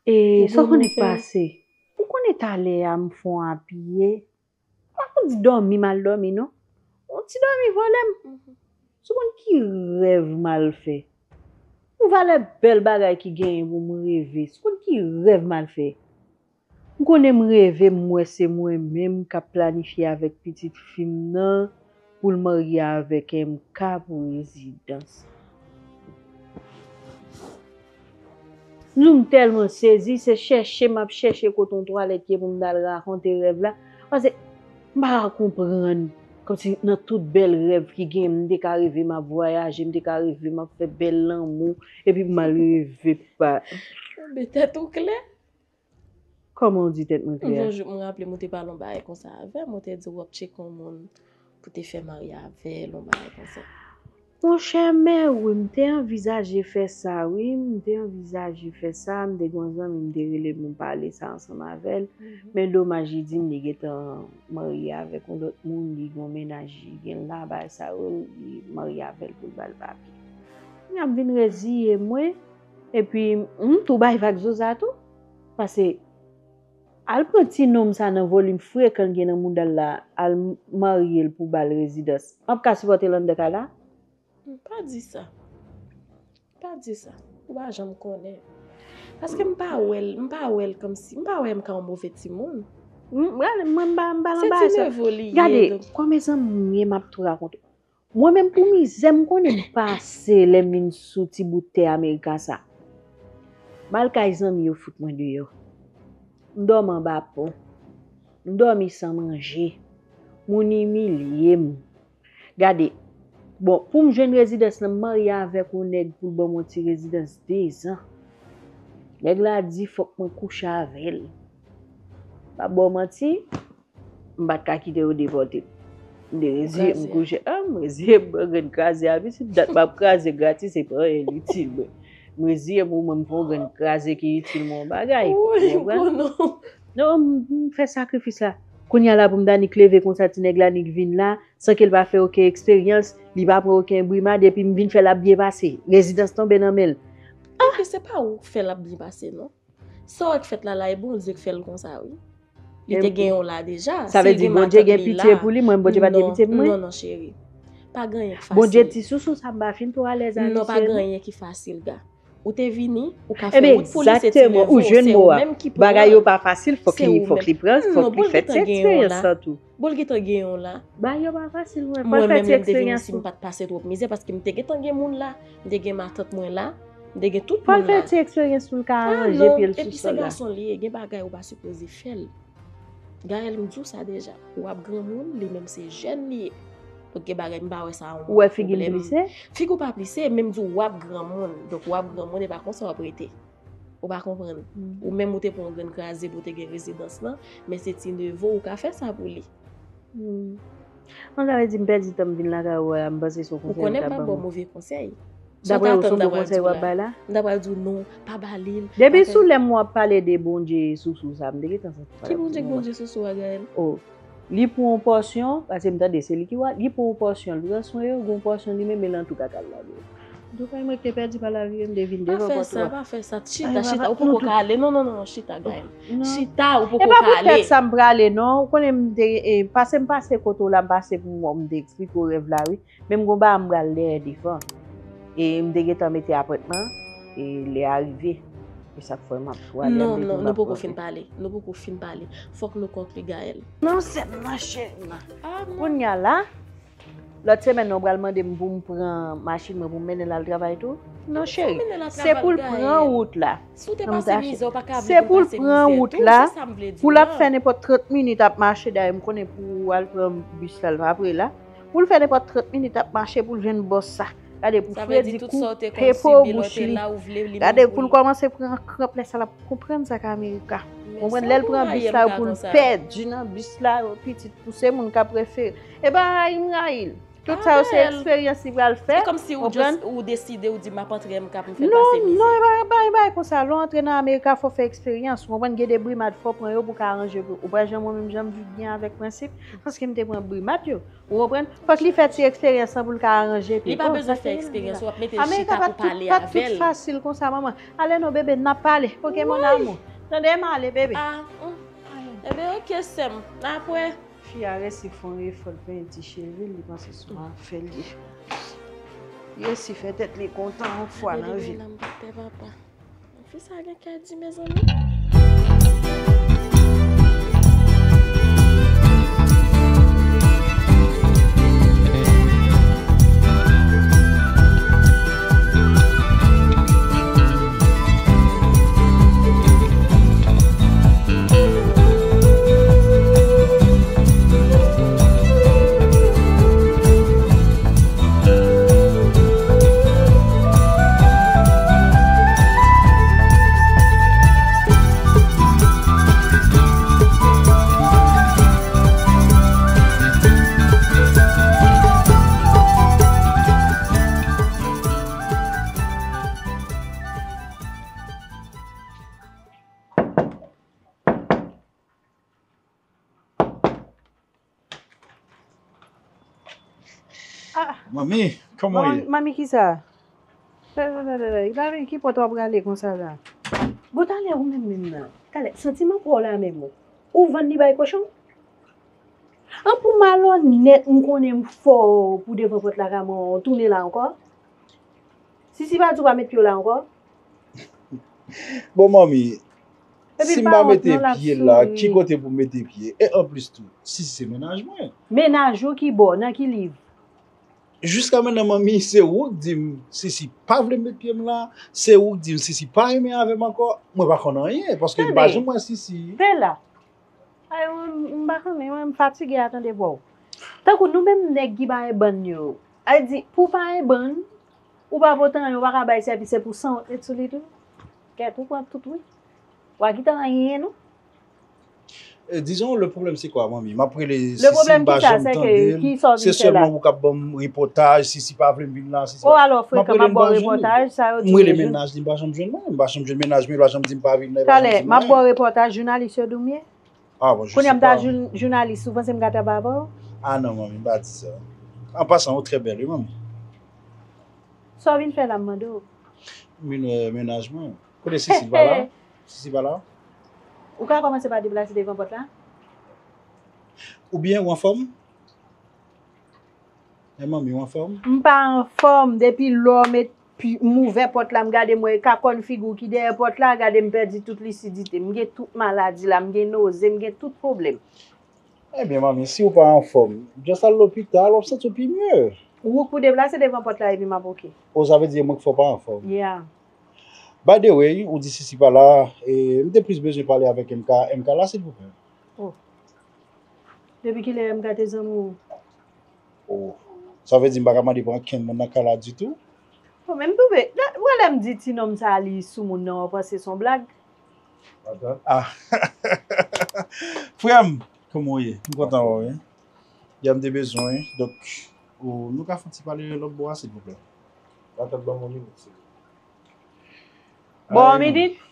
E sa w konnen k pase? Ou konnen talè a m fè yon apye. Pa pou di dòmi m al dòmi non. Yon ti dòmi vòlè m. Si w konn ki rèv m al fè. Yon valè bèl bagay ki genyen pou m reve. Si w konn ki rèv m al fè. M konnen m reve, m wè se mwen menm k ap planifye avèk pitit fi m nan pou l marye avèk M K pou rezidans. Nou, m tèlman sezi, se chèche m ap chèche kote yon twalèt ye pou m t al rakonte rèv la. Paske m pa ka konprann. Kòmsi nan tout bèl rèv ki gen, m te ka reve m ap vwayaje, m te ka reve m ap fè bèl lanmou, epi pou m al reve pa. Kenbe tèt ou klè. Kòman w di tèt mwen klè? Yon jou, m raple m ou te pale yon bagay konsa avè m, ou te di w ap tcheke yon moun pou te fè marye avè l, yon bagay konsa. Monchè, mè wi, m te anvizaje fè sa, wi, m te anvizaje fè sa, m te gen yon zanmi, m te rele m, m pale sa ansanm avè l, men domaj, li di m li gentan marye avèk yon lòt moun, li gen yon mennaj, li gen la, bagay sa yo, li marye avè l pou l ba l papye. Kounye a m vin reziye mwen, epi m tou bay vag Zoza tou, paske al pran ti nonm sa nan volim frekan l gen nan mouda l la, al marye l pou ba l rezidans. M ap ka sipòte l anndan kay la? Pa di sa. Pa di sa. Ou pa janm konnen. Paske m pa wè l, m pa wè l kòmsi, m pa wè M K yon move timoun. M, gade, mwen m pa, m pa nan bagay sa. Se ti nevo li ye. Gade, kòm e zanmi m ye, m ap tou rakonte. Mwen menm pou mizè m konnen m pase lè m vin sou ti bout tè Amerika sa. M al kay zanmi yo fout mwen deyò. M dòmi anba pon. M dòmi san manje. Moun imilye m. Gade, bon, pou m jwenn rezidans lan, m marye avèk yon nèg pou l ban m yon ti rezidans dezan. Nèg la di fòk mwen kouche avè l. M p ap ba w manti, m pa t ka kite yo depòte m. M te reziye m kouche. Ah, m reziye m pran grenn kraze a, pitit, dat m ap kraze gratis, se pa anyen l itil mwen. M reziye m pou mwen, m fè yon grenn kraze ki itil mwen yon bagay. Ou konprann? Non, m, m fè sakrifis la. Kounye a la pou m ta nik leve konsa, ti nèg la nik vin la, san ke l pa fè okenn eksperyans, li pa pran okenn brimad, epi m vin fè l ap byen pase. Rezidans tonbe nan men l. Ah! Epi se pa ou k fè l ap byen pase, non. Sa w wè k fèt la la, e Bondye k fè l konsa, wi. Li te gen yon la deja. Sa vle di Bondye gen pitye pou li, mwen, Bondye pa t gen pitye pou mwen? Non, non, cheri. Pa gen anyen k fasil. Bondye ti sousou sa m pa fin twò alèz avè l. Non, pa gen anyen ki fasil, ga. Ou te vini, ou ka fè wout pou li, se ti nevo, se ou menm ki pou pran l. Bagay yo pa fasil, fòk li, fòk li pran, fòk li fè ti eksperyans sa tou. Bon, l gentan gen yon la. Bagay yo pa fasil, mwen. Fò l fè ti eksperyans tou. Mwen menm, lè m te vin isi, m pa t pase twòp mizè, paske m te gentan gen moun la, m te gen matant mwen la, m te gen tout moun la. Fò l fè ti eksperyans pou l ka aranje pye l sou sòl la. Ah non, epi se gason li ye, gen bagay ou pa sipoze fè l. Gaëlle, m di w sa deja, w ap granmoun, li menm se jèn li ye. Donk, gen bagay m pa wè sa yon pwoblèm. Ou wè figi l plise? Figi w pa plise, men m di w, w ap granmoun. Donk, w ap granmoun, e pa konsa w ap rete. Ou pa konprann. Ou menm ou te pran yon grenn kraze pou w te gen rezidans lan, men se ti neve w ou ka fè sa pou li. Hmm. An, sa vle di m pèdi tan m vin lakay ou a, m panse se yon konsèy m t ap ba w. Ou konnen m p ap ba w move konsèy. Daprè ou, se yon bon konsèy w ap bay la? M ta pral di w non, pa ba li l. Depi sou lè m w ap pale de Bondye sousou sa, m te gentan santi w pa t ap di m yon bagay. Ki Bondye k Bondye sousou a, Gaëlle? Oh, li pran yon pòsyon, paske m tande se li ki wa, li pran yon pòsyon, l pran swen yo, gen yon pòsyon li menm, e l antouka k al lage yo. Doukay mwen ki te pèdi pa lavi yo, m te vin devan pòt ou a. Pa fè sa, pa fè sa. Chita, chita, ou poko ka ale. Non, non, non, non, chita, Gaëlle. Chita, ou poko ka ale. E pa poutèt sa m prale, non. Ou konnen m te, e, pase m pase kote w la, m pase pou m wè w, m te eksplike w rèv la, wi. Men m gon bagay m pral dèyè devan. E m te gentan mete apwentman, e lè a rive. E sa k fè m ap prale. Non, non, nou poko fin pale. Nou poko fin pale. Fòk nou konkli, Gaëlle. Non, sè m nan, cheri m nan. Kounye a la, lòt semèn nan, ou pral mande m pou m pran machin mwen pou m mennen l al travay tou? Non, cheri. Se pou l pran wout la. Se pou l pran wout la, pou l ap fè nenpòt trant minit ap mache, dayè m konnen pou al pran bis la, l pa pre la. Pou l fè nenpòt trant minit ap mache pou l jwenn bòs sa. Gade pou Fredi koupe po bouch li. Gade pou l kòmanse pran kranp, lè sa l ap konprann sa k Amerika. Konprann lè l pran bis la pou l pèdi nan bis la, yo pitit pou se moun k ap refere. E pa rayi m rayi l. Tout sa yo se eksperyans li pral fè. Se kòmsi ou just, ou deside, ou di m ap antre M K pou m fè l pase mizè. Non, non, e pa, e pa, e pa konsa. Lè w antre nan Amerika, fò w fè eksperyans. Ou konprann, gen de brimad, fò w pran yo pou w ka aranje pou ou. Ou pa janm wè menm jan m viv byen avèk Prensip, paske m te pran brimad yo. Ou konprann? Fòk li fè ti eksperyans lan pou l ka aranje pye. Li pa bezwen fè eksperyans, w ap mete l chita pou pale avè l. Amerika pa t tout, pa t tout fasil konsa, manman. Ale non, bebe, n ap pale. Oke, mon amour. Tande, m ale, bebe. Ah, hmm. Ebyen, oke, sè m. N ap wè. Fi a resi fè yon efò, l penyen ti cheve l, li panse se yon afè l ye. Li resi fè tèt li kontan yon fwa nan vi l. Gade nan papa. Fi sa gen kè di, mezanmi. Ah! Manmi, kòman w ye? Manmi, kisa? Tè, tè, tè, tè, tè. Ki pòt w ap rale konsa la? Bon, talè ou menm menm nan. Talè, santiman pa w la menm ou. Ou vann li bay kochon? An pou malonèt, m konnen m fò pou devan pòt la ka mwen tounen la ankò. Sisi pa di w pa met pye w la ankò. Bon, manmi, si m pa mete pye la, ki kote pou m mete pye? E anplis tou, Sisi se mennaj mwen. Mennaj ou ki bò, nan ki liv? Jiska mentnan, manmi, se ou k di m Sisi pa vle m met pye m la, se ou k di m Sisi pa renmen avè m ankò. Mwen pa konn anyen, paske m pa janm wè Sisi. Pe la. Ay, mwen, m pa konnen, mwen, m fatige a tande vwa w. Tankou nou menm nèg ki pa gen bann yo. Ay di, pou w pa gen bann, ou pa pote anyen, ou pa ka bay sèvis, se pou sanwont met sou li tou. Kèt ou pran tout, wi. Ou pa kite anyen, non. Eh, disons, le problème, c'est quoi, manmi? M ap rele Sisi, m pa janm tande l. Se sèlman ou k ap ban m repòtaj, Sisi pa vle m vin la, Sisi pa. Oh, alò, frekan, m ap ba w repòtaj, sa yo di. M rele mennaj li, m pa janm jwenn mwen, m pa janm jwenn mennaj mwen, li pa janm di m pa vin la, li pa janm di m anyen. Talè, m ap ba w repòtaj, jounalis yo di w m ye? Ah, bon, je sais pas. Kounye a m ta joun-, jounalis, ou panse m ka travay avè w? Ah non, manmi, m pa di sa. An pasan, ou trè bèl, wi, manmi. Sa w vin fè la, m mande w? M vin wè mennaj mwen. Kote Sisi, l pa la? Sisi pa la? Ou ka kòmanse pa deplase devan pòt la? Oubyen ou anfòm? E manmi, ou anfòm? M pa anfòm. Depi lè w met pi-, m ouvè pòt la, m gade m wè kakòn figi w ki dèyè pòt la, gade m pèdi tout lisidite. M gen tout maladi la, m gen noze, m gen tout pwoblèm. Ebyen, manmi, si w pa anfòm, just al lopital, w ap santi w pi mye. Ou k pou deplase devan pòt la epi m ap oke. O, sa vle di e mwen k fè w pa anfòm? Yeah. By the way, ou di Sisi pa la, e, m te plis bezwen pale avèk M K. M K la, silvouplè? Oh. Depi kilè M K te zanmi w? Oh. Sa vle di m pa ka mande pou ankenn moun nan kay la ditou? Mwen m twouve, lè, ou wè lè m di ti nonm sa li sou moun nan, w panse se yon blag? Ah. Frè m, kòman w ye? M kontan wè w, wi. Yè m te bezwen w, wi. Donk, ou, nou ka fè yon ti pale lòt bò a, silvouplè? Atann, ban m yon minit, silvouplè. Bon, yon minit,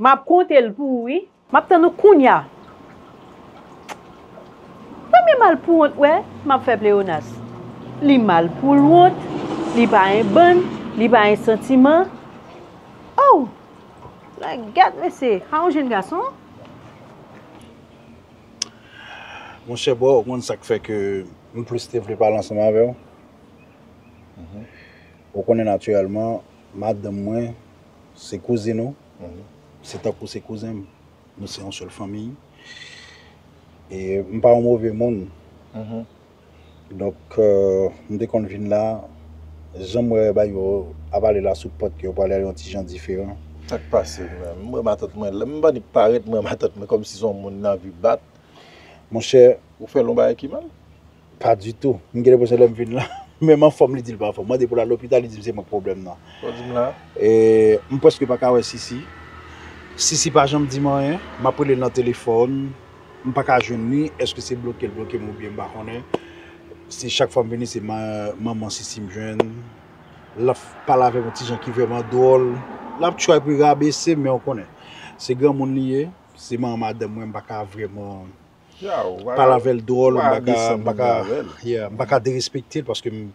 m ap konte l pou ou, wi. M ap tann ou kounya. Premye mal pou wont, wè, m ap fè pleyonas. Li mal pou l wont, li pa gen bann, li pa gen santiman. Oh! Gad mesye, a yon jenn gason. Monchè, bro, ou konn sa k fè ke m plis te vle pale ansanm avè w? Ou konnen natirèlman, madanm mwen, se kouzin ou, se tankou se kouzen m. Nou se yon sèl fanmi. E m pa yon move moun. Donk, euh, m te konn vin la, jan m wè bagay yo ap ale la sou pòt ke yo prale yon ti jan diferan. Sa k pase menm? M wè matant mwen, lè m annik parèt, m wè matant mwen kòmsi se yon moun nan vi bat. Monchè, ou fè l yon bagay ki mal? Pa ditou. M gen enpresyon lè m vin la, menm anfòm li di l pa anfòm. Mande pou l al lopital, li di m se mwen k pwoblèm nan. Sa w di m la? E m prèske pa ka wè Sisi. Sisi pa janm di m anyen. M ap rele l nan telefòn. M pa ka jwenn li. Èske se bloke l bloke m oubyen m pa konnen. Se chak fwa m vini, se ma- manman Sisi m jwenn. L ap pale avè m yon ti jan ki vrèman dwòl. L ap try pou l rabese m, men w konnen. Se granmoun li ye. Se manman madanm mwen, m pa ka vrèman pale avè l dwòl, m pa ka, m pa ka, yeah, m pa ka derespekte l paske m,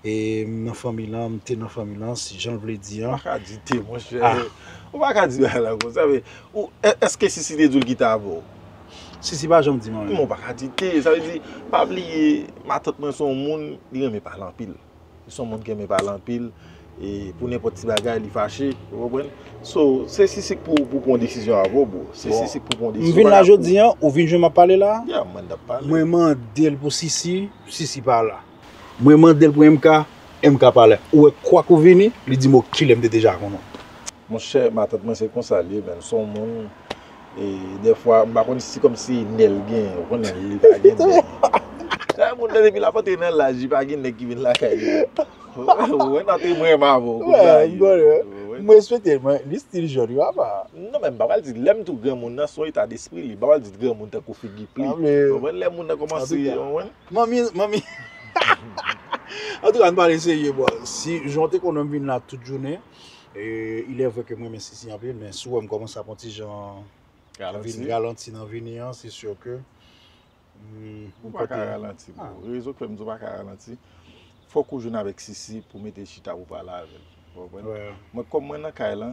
e, m nan fanmi lan, m te nan fanmi lan, si jan l vle di an. Ou pa ka di te, monchè. Ou pa ka di bagay la konsa, men, ou, è- èske Sisi te di w l kite avè w? Sisi pa janm di m anyen. Men ou pa ka di te, sa vle di, pa bliye, matant mwen se yon moun, li renmen pale anpil. Se yon moun ki renmen pale anpil. E pou nenpòt ti bagay, li fache. Ou konprann? So, se Sisi k pou, pou pran desizyon avè w, bro. Se Sisi k pou pran desizyon. M vin la jodi an, ou vin jwenn m ap pale la? Yeah, mwen t ap pale. Mwen mande l pou Sisi, Sisi pa la. Mwen mande l pou M K, M K pa la. Ou wè kwak ou vini, li di m okile m te deja konnen. Monchè, matant mwen se konsa li ye, menn. Se yon moun, e, dèfwa, m pa konn si kòmsi nè l gen, ou konnen li pa gen nè. Sa moun nan depi l ap antre nan laj, li pa gen nèg ki vin lakay li. Ou wè, n ap te mwen avè w, koup la ye. M respekte l, men li still jèn, wi, papa. Non, men m pa pral di, lè m di w granmoun nan, se yon eta despri li. M pa pral di granmoun tankou figi pli. Ou konprann? Lè moun nan kòmanse, ou konprann? Manmi, manmi. Antouka, n pale serye, bro. Si jan w te konnen m vin la tout jounen, E, il est vrai que mwen renmen Sisi anpil, men si w wè m kòmanse ap yon ti jan vin ralanti nan vini an, se si ke m, ou pa ka ralanti, bro. Rezon k fè m di w pa ka ralanti, fòk ou jwenn avèk Sisi pou mete chita pou pale avè l. Ou konprann? Mwen, kòm mwen nan kay lan,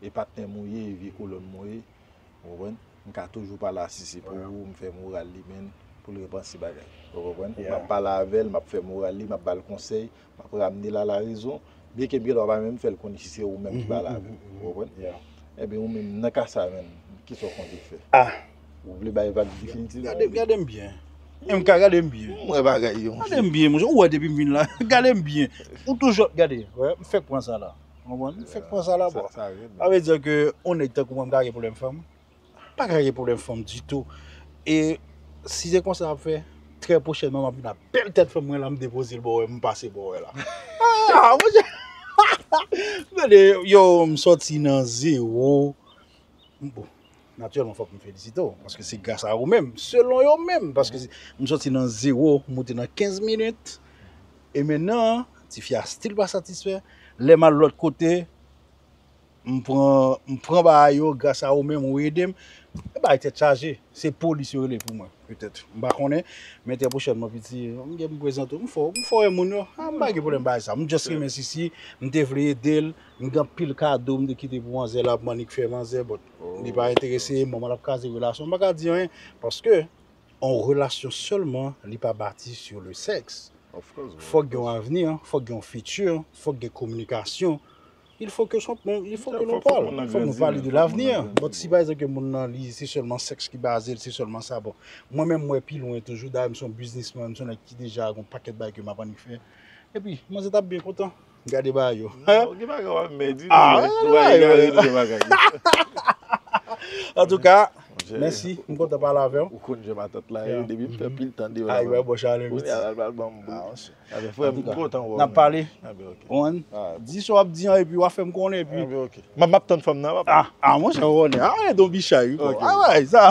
e patnè m ou ye, e vye kolòn m ou ye, ou konprann? M ka toujou pale a Sisi pou ou, m fè moral li, menn, pou l repanse bagay. Ou konprann? M ap pale avè l, m ap fè moral li, m ap ba l konsèy, m ap ramne l a la rezon, byenke m gendwa pa menm fè l konnen si se ou menm ki pale avè l. Ou konprann? Ebyen, ou menm, nan ka sa a menm, kisa w konte fè? Ah! Ou vle bay vag definitif? Gade, gade m byen. M ka gade m byen. M wè bagay yo. Gade m byen, monchè. Ou wè depi m vin la, gade m byen. Ou toujou ap gade. Wè, m fèk pran sa la. Ou konprann? M fèk pran sa la, bro. Sa vle di ke yon nèg tankou mwen, m ka gen pwoblèm fanm? Pa ka gen pwoblèm fanm ditou. E si se konsa n ap fè, trè pwochènman, m ap vin ak bèl tèt fanm mwen la, m depoze l bò w, m pase bò w la. Ah, monchè! Gade, yo, m sòti nan zewo. Bon, natirèlman, fòk m felisite w, paske se gras a ou menm, selon yo menm, paske se- m sòti nan zewo, m moute nan kenz minit. E mennan, tifi a still pa satisfè. Lè m al lòt kote, m pran, m pran bagay yo gras a ou menm, ou ede m. E bagay tèt chaje. Se polis yo rele pou mwen, petèt. M pa konnen. Men trè pwochènman, piti, m gen pou m prezante w. M fò, m fò wè moun yo. Ah, m pa gen pwoblèm bagay sa. M just renmen Sisi. M te vle ede l. M gen anpil kado m te kite pou manzè la, pou m annik fè manzè, but li pa enterese, manman l ap kraze relasyon. M pa ka di anyen, paske yon relasyon sèlman, li pa bati sur le sexe. Fòk gen yon avni, fòk gen yon fitir, fòk gen kominikasyon. Il faut que son, il faut que l'on parle. Fòk nou pale de l'avenir. But si pa egzanp ke moun nan li se sèlman sèks ki baze l, se sèlman sa, bon. Mwen menm m wè pi lwen toujou, dayè m se yon biznismann, m se yon nèg ki deja gen yon pakèt bagay ke m ap annik fè. Epi, manzè t ap byen kontan. Gade bagay yo. Non, gen bagay w ap mèdi, ah, non, men, ou pa egare tout bagay. Antouka, Mèsi, m kontan pale avè w. Ou konn jan matant la ye, depi m fè pil tan deyò la. Ay, wè, bò chalè vit. Kounye a la, l pral ban m bout. Anben, frè m, m kontan wè w. N ap pale. Anben, ok. Di sa w ap di an, epi w a fè m konnen, epi. Anben, ok. M ap, m ap tann fanm nan, papa. Ah, ah, monchè, w konnen. Ah, e don bichay, wi. Ok. Ah, wè, sa.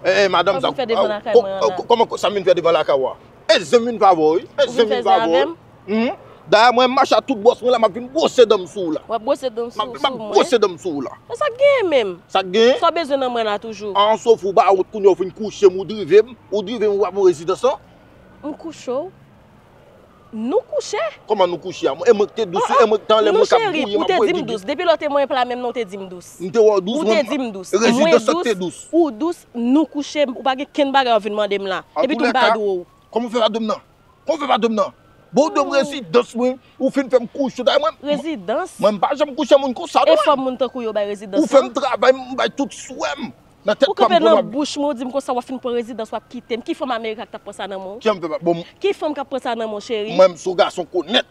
Eh, eh, madanm, sa, kòman sa m vin fè devan lakay w a? E zanmi m pa vre, wi. E zanmi m pa vre, wi. Dayè, mwen, m mache a tout bòs mwen la, m ap vin bwose dan m sou w la. W ap bwose dan m sou mwen? M ap bwose dan m sou w la. Men sa k genyen menm? Sa k genyen? Sa w bezwen nan mwen la toujou? An, sof ou pa wont, kounye a ou fin kouche m, ou drive m, ou drive m, ou pa bon rezidans lan? M kouche w? Nou kouche? Kòman nou kouche a? E mwen k te dous, e mwen k te anlè, mwen k ap gouye, m ap voye bibit. Non, cheri, ou te di m dous. Depi lè w te mwen pla menm nan, ou te di m dous. M te wè w dous, mwen. Ou te di m dous. Rezidans lan te dous. Ou dous, nou kouche, ou pa gen kenn bagay w ap vin mande m la. Epi tou m pa dwe w. Kòman w fè pa dwe m nan? Kòman w fè pa dwe m nan? Bon, w dwe m rezidans mwen, ou fin fè m kouche, dayè mwen. Rezidans? Mwen, m pa janm kouche moun konsa, non. E fò moun tankou yo bay rezidans lan? Ou fè m travay, m bay tout swè m. Nan tèt pa m, ou kanpe nan bouch mwen, ou di m konsa w ap fin pran rezidans, w ap kite m. Ki fanm Amerik la k t ap pran sa nan men w? Ki fanm k ap pran sa nan men w, cheri? Mwen, m se yon gason onèt.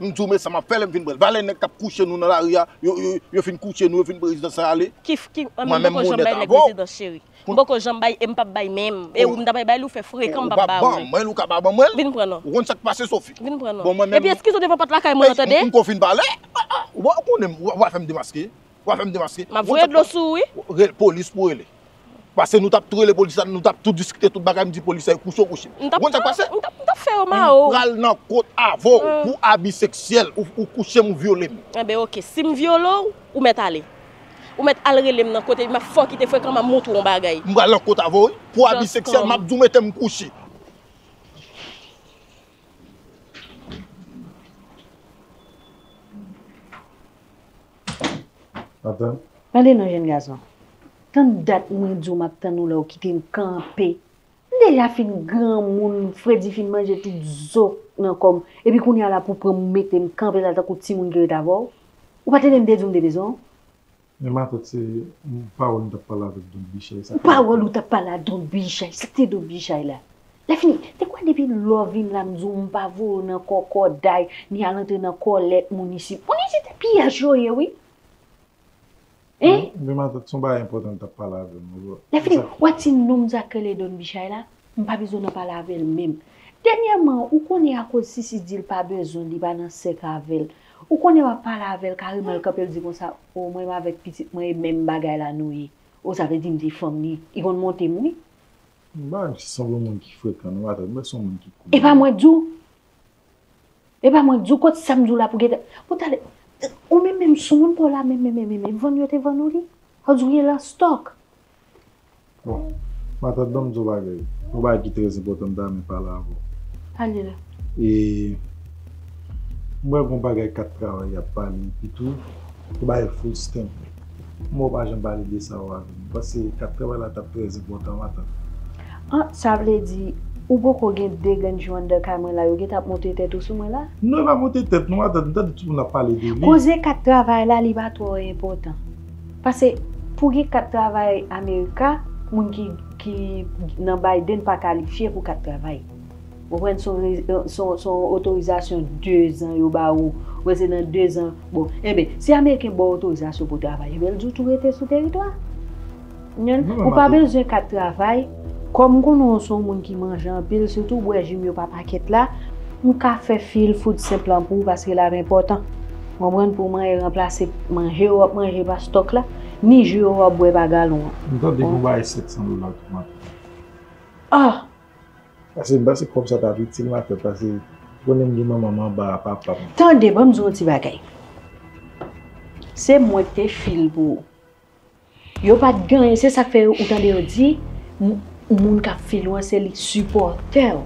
M di w, men sa m ap fè lè m fin pran l. Valè nèg k ap kouche nou nan lari a, yo, yo, yo fin kouche nou, yo fin pran rezidans lan ale. Ki, ki, mwen menm, m onèt avè w. M poko janm bay nèg rezidans, cheri. M poko janm bay, e m p ap bay menm. E ou m ta bay, bay li, ou fè frekan, m p ap ba ou li. Mwen, ou ka pa ban mwen l? Vin pran non. Ou konn sa k pase, Sophie? Vin pran non. Bon, mwen menm. Epi eskize w devan pòt lakay mwen an, tande? M ko fin pale. Ou konnen m, ou, ou pa fè m demaske. W a fè m demaske. M ap voye dlo sou ou, wi. Rele polis pou rele. Paske nou t ap tou rele polis la, nou t ap tou diskite tout bagay, m di polis la, kouche w kouche m. Ou konn sa k pase? M t ap, m t ap fè yo mare w. M pral nan kot avè w pou abi seksyèl, ou, ou kouche m, ou vyole m. Enben, oke, si m vyole w, ou mèt ale. Ou mèt al rele m nan kote, m ap fè w kite frekan, m ap montre w yon bagay. M pral nan kot avè w, wi. Pou abi seksyèl, m ap di w mete m kouche. Tande non, jèn gason. Tann dat mwen di w m ap tann ou la, ou kite m kanpe. M deja fin granmoun, fredi fin manje tout zo nan kò m. Epi kounye a la pou pran m mete m kanpe la tankou timoun ki ret avè w. Ou pa tande m te di w m te bezwen w? Men matant, se pawòl m t ap pale avèk Don Bichay, sa k te. Pawòl ou t ap pale a Don Bichay, sa k te Don Bichay la? Lè fini, te kwè depi lè w vin la m di w m pa voye w nan kòkòday, ni al antre nan kòlèt moun isit. Moun isit se piyaj yo ye, wi. Hein? Men matant, se yon bagay enpòtan l t ap pale avè m, wi. Lè fini, w a ti nonm sa k rele Don Bichay la, m pa bezwen nan pale avè l menm. Dènyèman, ou konnen akoz Sisi di l pa bezwen, li pa nan sèk avè l. Ou konnen w ap pale avè l, kareman l kanpe l di konsa, o, mwen avèk pitit mwen e menm bagay la nou ye. O, sa vle di m te fanm li, li konn monte m, wi. M pa wè m sanble yon moun ki frekan, non, matant. M wè se yon moun ki koul. E pa mwen k di w. E pa mwen k di w, kot sa m di w la pou gentan. Bon, talè, ou menm menm sou moun pa w la, menm, menm, menm, menm, vann yo te vann ou li? Ou di w gen l an stòk? Bon, matant, ban m di w yon bagay. Yon bagay ki trè enpòtan, m ta renmen pale avè w. Ale la. E, m wè gon bagay kat travay y ap pale, epi tou, yon bagay full stamp. M wè w pa janm pale de sa ou avè m. M panse kat travay la t ap trè enpòtan, matant. An, sa vle di, ou poko gen de grenn jou anndan kay mwen la, yo gentan ap monte tèt ou sou mwen la? Non, yo pa monte tèt, non, matant. M tande tout moun ap pale de li. Koze kat travay la, li pa twò enpòtan. Paske, pou gen kat travay Amerika, moun ki, ki nan Biden pa kalifye pou kat travay. Ou konprann, se yon re-, se yon, se yon otorizasyon dezan yo ba ou. Ou wè se nan dezan. Bon, enben, si Ameriken ba w otorizasyon pou w travay, enben, l di w tou rete sou teritwa. Ou pa bezwen kat travay. Kòm m konnen w se yon moun ki manje anpil, sitou w bwè ji m yo pa pakèt la, m ka fè fil food stamp lan pou ou paske l ap enpòtan. Ou konprann, pou w manje ranplase manje w ap manje pa stòk la, ni ji w ap bwè pa galon an. M tande pou bay sèt san dola tou, matant. Ah! Paske m panse kòb sa t ap itil, matant, paske ou konnen m gen manman m anba a papa m. Tande, ban m di w yon ti bagay. Se mwen k te fil pou ou. Yo pa t gen anyen, se sa k fè ou tande yo di, m-, moun k ap fil ou an, se li k sipòtè w.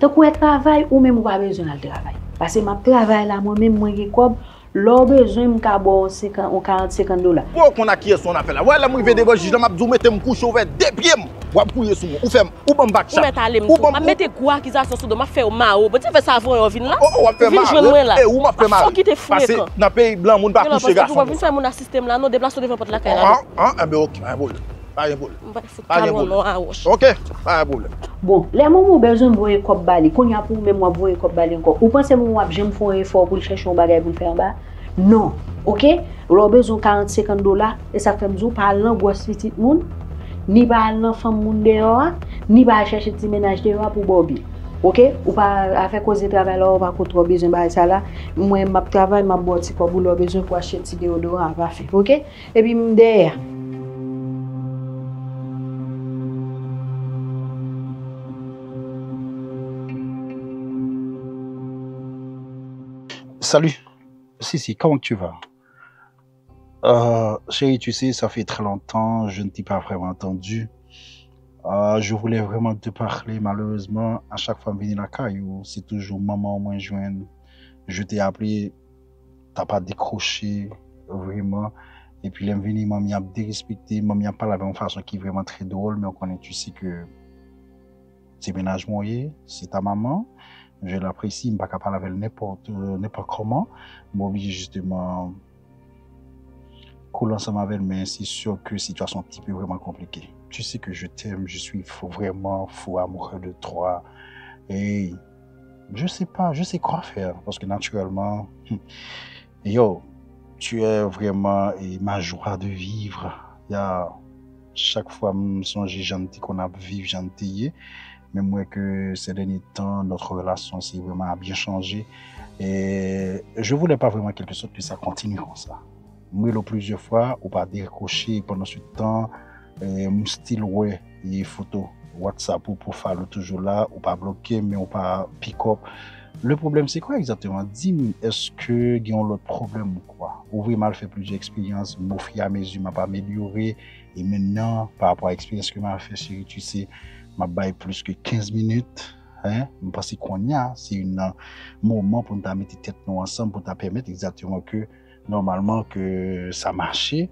Tankou w travay, ou menm ou pa bezwen al travay. Paske m ap travay la, mwen menm, mwen gen kòb, Lè w bezwen, m ka ba w senkan, yon karant, senkant dola. Bon, ou konn ak kiyès ou ann afè la. Wè, lè m rive devan jij la, m ap di w mete m kouche ouvè de pye m. W ap gouye sou mwen. Ou fè m, ou ban m back shot. Ou mèt ale m tou. M ap mete gwo akizasyon sou do, m ap fè yo mare w. Bondye fè sa avan yo vin la. Oh, oh, w ap fè mare. Vin jwenn mwen la. E ou m ap fè mare. Fò kite fouye kan. Pase nan peyi blan, moun pa kouche gason. Vin fè moun asiste m la, non, deplase w devan pòt lakay la, non. An, an, an, enben, ok, pa gen pwoblèm. Pa gen pwoblèm. M pral fout kalon nan a wòch. Ok, pa gen pwoblèm. Bon, lè manman w bezwen m voye kòb ba li, kounye a pou ou menm w ap voye kòb ba li ankò. Ou panse manman w ap janm fè yon efò pou l chèche yon bagay pou l fè anba? Non, ok? Lè w bezwen yon karant, senkant dola, e sa k fè m di w pa al nan gwòs pitit moun, ni pa al nan fanm moun deyò a, ni pa al chèche ti mennaj deyò a pou ba w byen. Ok? Ou pa afè koze travay la, ou pa ko twò bezwen bagay sa la. Mwen, m ap travay, m ap ba w ti kòb ou lè w bezwen pou achte ti deyodoran a, pafen. Ok? Epi m dèyè. Salut. Si, si, comment tu vas? Euh, chérie, tu sais, ça fait très longtemps, je ne t'ai pas vraiment entendu. Euh, je voulais vraiment te parler. Malheureusement, à chaque fois m vini lakay ou, c'est toujours maman mwen jwenn. Je t'ai appelé, t'as pas décroché, vraiment. Epi lè m vini, manmi ap derespekte, manmi ap pale avè yon fason ki vrèman trè dwòl, men ou konnen, tu sais que se mennaj mwen ye, c'est ta maman. Je l'apprécie, m pa ka pale avè l nenpòt, euh, nenpòt kòman. M oblije jisteman koule ansanm avè l, men c'est sûr que situation ti pe vrèman konplike. Tu sais que je t'aime, je suis fou, vraiment fou amoureux de toi. Et je sais pas, je sais quoi faire, paske naturèlman, yo, tu es vraiment, eh, ma joie de vivre. Ya, chak fwa m sonje jan n te konn ap viv, jan n te ye, men m wè ke ces derniers temps, notre relation, c'est vraiment a bien changé. Et je voulais pas vraiment, quelque sorte, que ça continue comme ça. M rele w plizyè fwa, ou pa dekwoche, pandan se tan, eh, m still wè, eh, foto WhatsApp ou, profile ou toujou la, ou pa bloke m, men ou pa pick up. Le problème, c'est quoi exactement? Di m, èske gen yon lòt pwoblèm ou kwa? Ou vle m al fè plizyè eksperyans, men au fur et à mesure, m ap amelyore, e mentnan, pa rapò a eksperyans ke m al fè, cheri, tu sais, m ap bay plis ke kenz minit, hein? M panse kounye a, se yon moman pou n ta mete tèt nou ansanm, pou n ta pèmèt egzakteman ke nòmalman ke sa mache,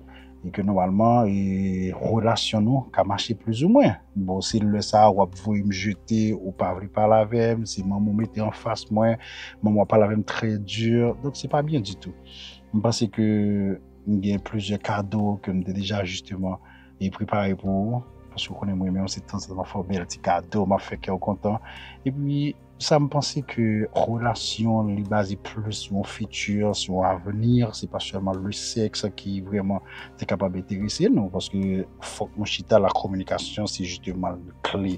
e ke nòmalman, e, relasyon nou ka mache plizoumwen. Bon, se lè sa a w ap voye m jete, ou pa vle pale avè m, se manman w mete anfas mwen, manman w ap pale avè m trè di, donk se pa byen ditou. M panse ke m gen plizyè kado ke m te deja jisteman e prepare pou ou, paske w konnen m renmen w, se tanzantan m ap fè w bèl ti kado, m ap fè kè w kontan. Epi, sa m panse ke relasyon li baze plis sou yon fiti, sou yon avni, se pa sèlman le sèks ki vrèman te kapab enterese nou, paske fòk nou chita, la kominikasyon se jisteman kle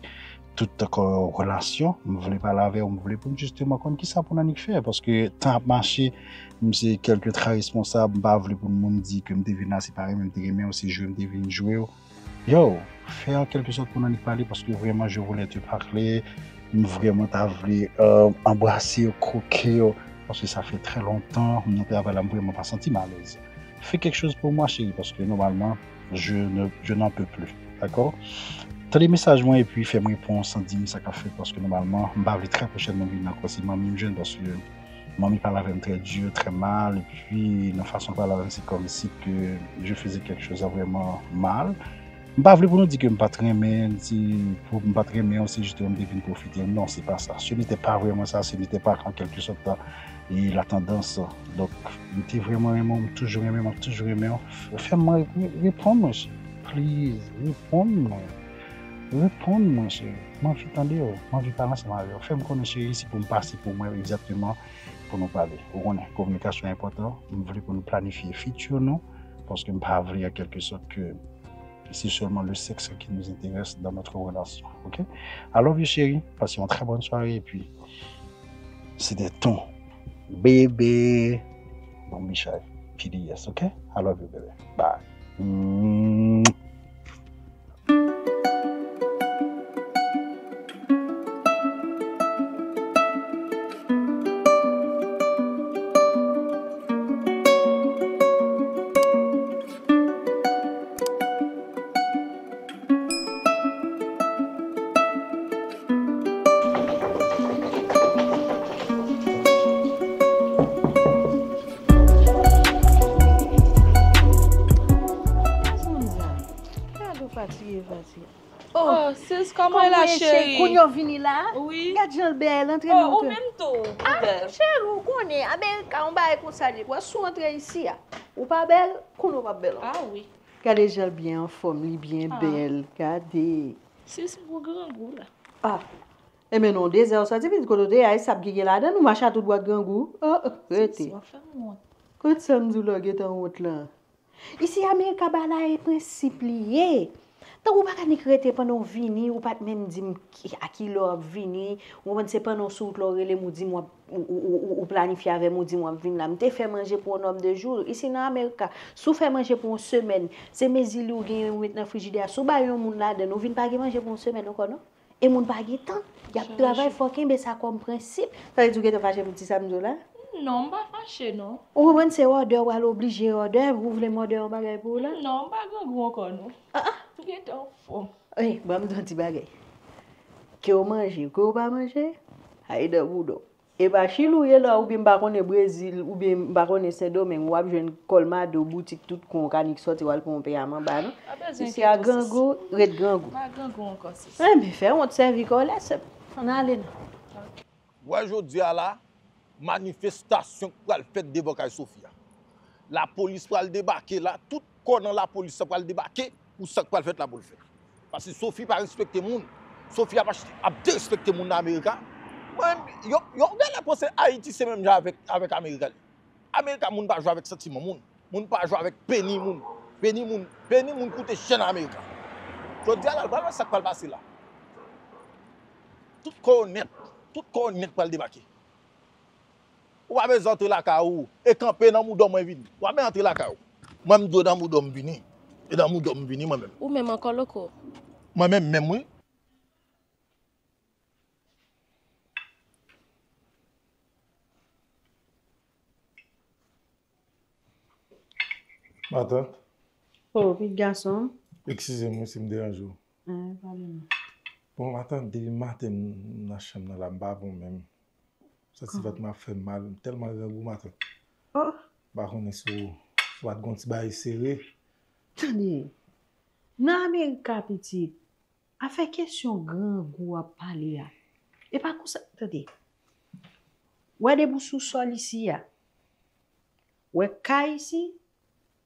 tout, euh, relasyon. M vle pale avè w, m vle pou n jisteman konn kisa pou n annik fè, paske tan ap mache, m se kèlke tra responsab, m pa vle pou moun di ke m te vin la, se pa renmen m te renmen w, se jwe m te vin jwe w. Yo, fè an kèlke sòt pou n annik pale, paske vrèman, je voulais te parler. M vrèman ta vle, euh, anbrase w, kwoke w, paske sa fè trè lontan, m nan travay la, m vrèman pa santi m alèz. Fais quelque chose pour moi, chérie, parce que normalement, je ne, je n'en peux plus. D'accord? Tande mesaj mwen epi fè m repons, di m sa k ap fèt, paske nòmalman, m pa vle trè pwochènman vin ankò, se manmi m jwenn, paske manmi pale avè m trè di, trè mal, epi nan fason l pale avè m, se kòmsi ke je faisais quelque chose vrèman mal. M pa vle pou nou di ke m pa t renmen, si pou m pa t renmen w, se jisteman m te vin pwofite w. Non, se pa sa. Ce n'était pas vraiment ça, ce n'était pas en quelque sorte, e, la tandans. Donk, m te vrèman renmen w, m toujou renmen w, m ap toujou renmen w. F-, fè m re-, re-, reponn mwen, cheri. Please, reponn mwen. Reponn mwen, cheri. M anvi tande w, m anvi pale ansanm avè w. Fè m konnen, cheri, si pou m pase pou mwen egzakteman pou nou pale. Ou konnen, kominikasyon enpòtan. M vle pou nou planifye fiti nou, paske m pa vle, an kèlke sòt, ke c'est seulement le sexe qui nous intéresse dans notre relation. Ok? I love you, chérie. Passez une très bonne soirée et puis, c'était ton bébé. Bon, Michel, P D S, ok? I love you, baby. Bye. Mm. Fatige, fatige. Oh, sis, kòman e la, cheri? Kounye a w vini la? Wi. Gad jan l bèl, antre nan. Oh, ou menm tou, ou bèl. Cheri, ou konnen, Amerika, yon bagay konsa li. Wè, si w antre isi a, ou pa bèl, konnen w p ap bèl ankò. Ah wi. Gade jan l byen anfòm, li byen bèl. Gade. Sis, m pou grangou la. Ah. Enben non, dezè w soti, pitit, kote w te ye a, e sa k gen ladan, ou mache a tout bwat grangou. Oh, oh, rete. Sis, w ap fè m wont. Kote sa m di w la w gentan wont lan? Isi Amerika bagay la e prensip li ye. Tankou w pa ka nik rete pandan w vini, ou pa t menm di m ki- a ki lè w ap vini, ou konprann, se pandan w sou wout la w rele m, ou di m w ap, ou, ou, ou, ou, ou planifye avè m, ou di m w ap vin la. M te fè manje pou yon nòm de jou. Isi nan Amerika, si w fè manje pou yon semèn, se mezi li w genyen ou met nan frijidè a. Si w bay yon moun ladann, ou vin pa gen manje pou yon semèn ankò non. E moun pa gen tan. Y ap travay, fò w kenbe sa kòm prensip. Sa vle di w gentan fache pou ti sa m di w la? Non, m pa fache non. Ou konprann se òdè, w al oblije òdè, ou vle m òdè yon bagay pou ou la? Non, m pa grangou ankò non. Ah, ah. M gentan anfòm. Ey, ban m di w yon ti bagay. Ke w manje, ke w pa manje, a e dan bouda w. E pa Chili w ye la, oubyen m pa konnen Brezil, oubyen m pa konnen Sendomeng, w ap jwenn Colmado, boutik tout kon w ka nik sòti w al pran yon peyam anba non. Isi a grangou, ret grangou. Pa grangou ankò, sis. Enben, fè wont sèvi kò w lè sèm. Ann ale non. W wè jodi a la, manifestasyon k pral fèt devan kay Sophie a. Lapolis pral debake la, tout kò nan lapolis sa pral debake pou sa k pral fèt la pou l fèt. Paske Sophie pa respekte moun. Sophie ap achte, ap derespekte moun nan Amerika. Mwen, yo, yo genlè panse Ayiti se menm jan avèk, avèk Amerika li. Amerika moun pa jwe avèk santiman moun. Moun pa jwe avèk peni moun. Peni moun, peni moun koute chè nan Amerika. Jodi a la, l pral wè sa k pral pase la. Tout kò yo nèt, tout kò yo nèt pral debake. Ou pa bezwen antre lakay ou e kanpe nan mouda w mwen vini. Ou pa bezwen antre lakay ou. Mwen m dwe nan mouda w m vini. E nan mouda w m vini mwen menm. Ou menm ankò, Loko? Mwen menm menm wi. Matant. Oh, pitit gason. Eskize m wi si m deranje w. Ah, pale non. Bon, matant, depi maten m nan chanm nan la, m pa bon menm. Santi vant mwen ap fè m mal, m tèlman grangou matant. Oh. M pa konnen si w, si w pa t gon ti bagay sere. Tande, nan Amerika, pitit, afè kesyon grangou w ap pale a, e pa konsa, tande. W wè depi w sou sòl isi a, w wè kay isi,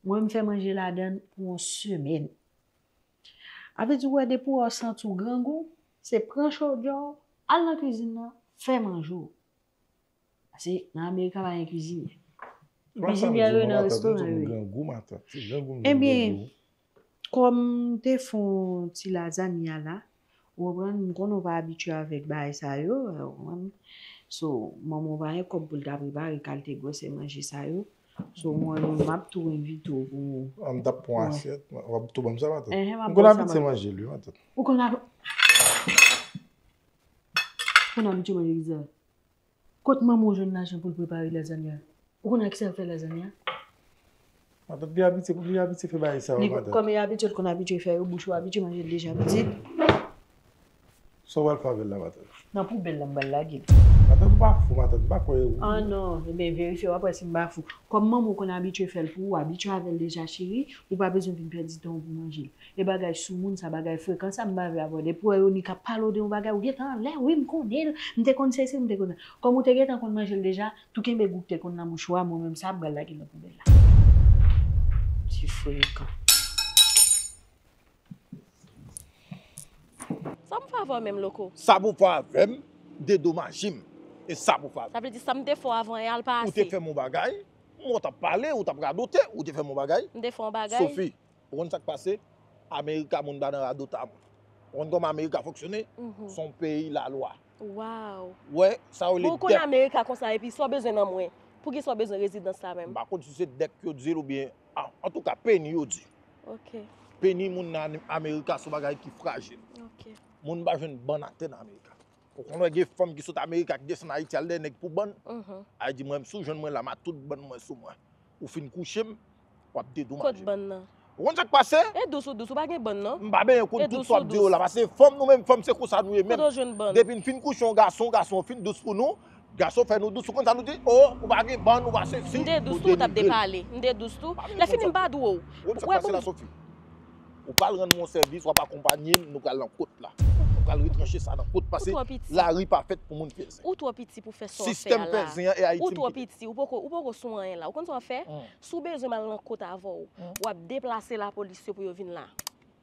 mwen m fè manje ladann pou yon semèn. A vle di, w wè, depi w wè w santi w grangou, se pran chodyè w, al nan kwizin nan, fè manje w. Paske nan Amerika pa gen kwizinyè. Kwizinyè yo nan restoran yo ye. Ebyen, kòm m te fè yon ti lazanya la, ou konprann, m konnen w pa abitye avèk bagay sa yo, ou konprann. So, manman w pa gen kòb pou l ta prepare kalite gwosè manje sa yo. So, mwen menm, m ap tou envite w pou. An, m t ap pran asyèt, w ap tou ban m sa, matant. M konn abitye manje l wi, matant. Ou konn ab-, ou konn abitye manje kisa? Kot manman w jwenn lajan pou l prepare lazanya? Ou konn ak kisa yo fè lazanya? Matant, li abitye, li abitye fè bagay sa yo, matant. Kòm li abitye, l konn abitye fè yo, bouch ou abitye manje l deja, pitit. Sa w pral fè avè l la, matant? Nan poubèl la, m pral lage l. Matant, ou pa fou, matant, m pa kwè ou. Ah non, ebyen, verifye, w ap wè si m pa fou. Kòm manman w konn abitye fè l pou ou, abitye avè l deja, cheri, ou pa bezwen vin pèdi tan w pou manje l. E bagay soumoun sa, bagay frekan sa, m pa vle abòde. Pou wè yo ni k ap pale w de yon bagay, ou gentan anlè, wi, m konnen l, m te konn sesi, m te konn. Kòm ou te gentan konn manje l deja, tou kenbe gou k te konn nan mouchwa, mwen menm sa, m pral lage l nan poubèl la. Ti frekan. Sa pou fè avè w menm, Loko? Sa pou fè avè m, dedomaje m. E sa pou fè avè m. Sa vle di sa m te fè w avan yè a l pa ase. Ou te fè m yon bagay, mwen t ap pale, ou t ap radote, ou te fè m yon bagay. M te fè w yon bagay? Sophie, ou konn sa k pase? Amerika, moun pa nan radota moun. Ou konn kòman Amerika fonksyone? Se yon peyi lalwa. Wow. Wè, sa yo rele dèk. Bon, ou konn Amerika konsa, epi sa w bezwen nan mwen? Poukisa w bezwen rezidans la menm? M pa konn si se dèk yo di l oubyen, an, antouka, peni yo di. Ok. Peni moun nan Amerika se yon bagay ki frajil. Ok. Moun pa jwenn bann atè nan Amerika. Ou konn wè gen fanm ki sot Amerika ki desann Ayiti al dèyè nèg pou bann? Mhm. A di mwen, si w jwenn mwen la, m a tout bann mwen sou mwen. Ou fin kouche m, w ap dedomaje m. Kot bann nan? Ou konn sa k pase? E dous ou dous, ou pa gen bann non. M pa benyen kont tout sa w ap di yo la, paske fanm nou menm, fanm se konsa nou ye menm. Kote w jwenn bann? Depi n fin kouche yon gason, gason fin dous pou nou, gason fè nou dous, ou konn sa nou di? O, ou pa gen bann, ou pa sesi, ou te dous tou, ou t ap denigre l. M te dous tou, ou t ap denigre l. Lè fini m pa dwe w. Ou konn sa k pase la, Sophie? Ou pral rann mwen yon sèvis, w ap akonpanye m, nou pral nan kot la. Nou pral retranche sa nan kot, paske lari pa fèt pou moun fè zen. Ou twò piti pou fè sa w ap fè a la. Sistèm fè zen an, e Ayiti m kite. Ou twò piti, ou poko, ou poko sou anyen la. Ou konn sa w ap fè? Si w bezwen m al nan kot avè w, w ap deplase lapolis yo pou yo vin la.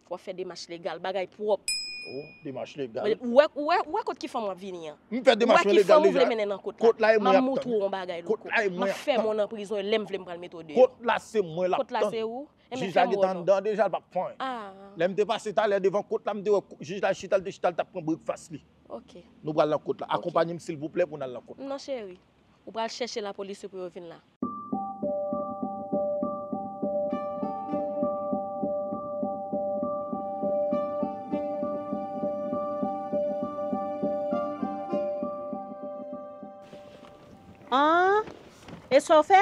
W ap fè demach legal, bagay pwòp. Oh, demach legal. Ou wè, ou wè, ou wè kot ki fanm w ap vini an? M fè demach mwen legal deja. Ou wè ki fanm ou vle mennen nan kot la? Kot la e mwen y ap tann. M ap moutre w yon bagay, Loko. M ap fè mwen nan prizon e lè m vle m pral mete w deyò. Kot la se mwen l ap tann. Kot la se ou? Jij la gentan anndan deja, l p ap fè anyen. Lè m te pase talè devan kot la, m te wè jij la chita, l te chita, l t ap pran brekfas li. Nou pral nan kot la. Akonpanye m silvouplè pou n al nan kot la. Non, cheri. Ou pral chèche lapolis yo pou yo vin la. An, e sa w fè?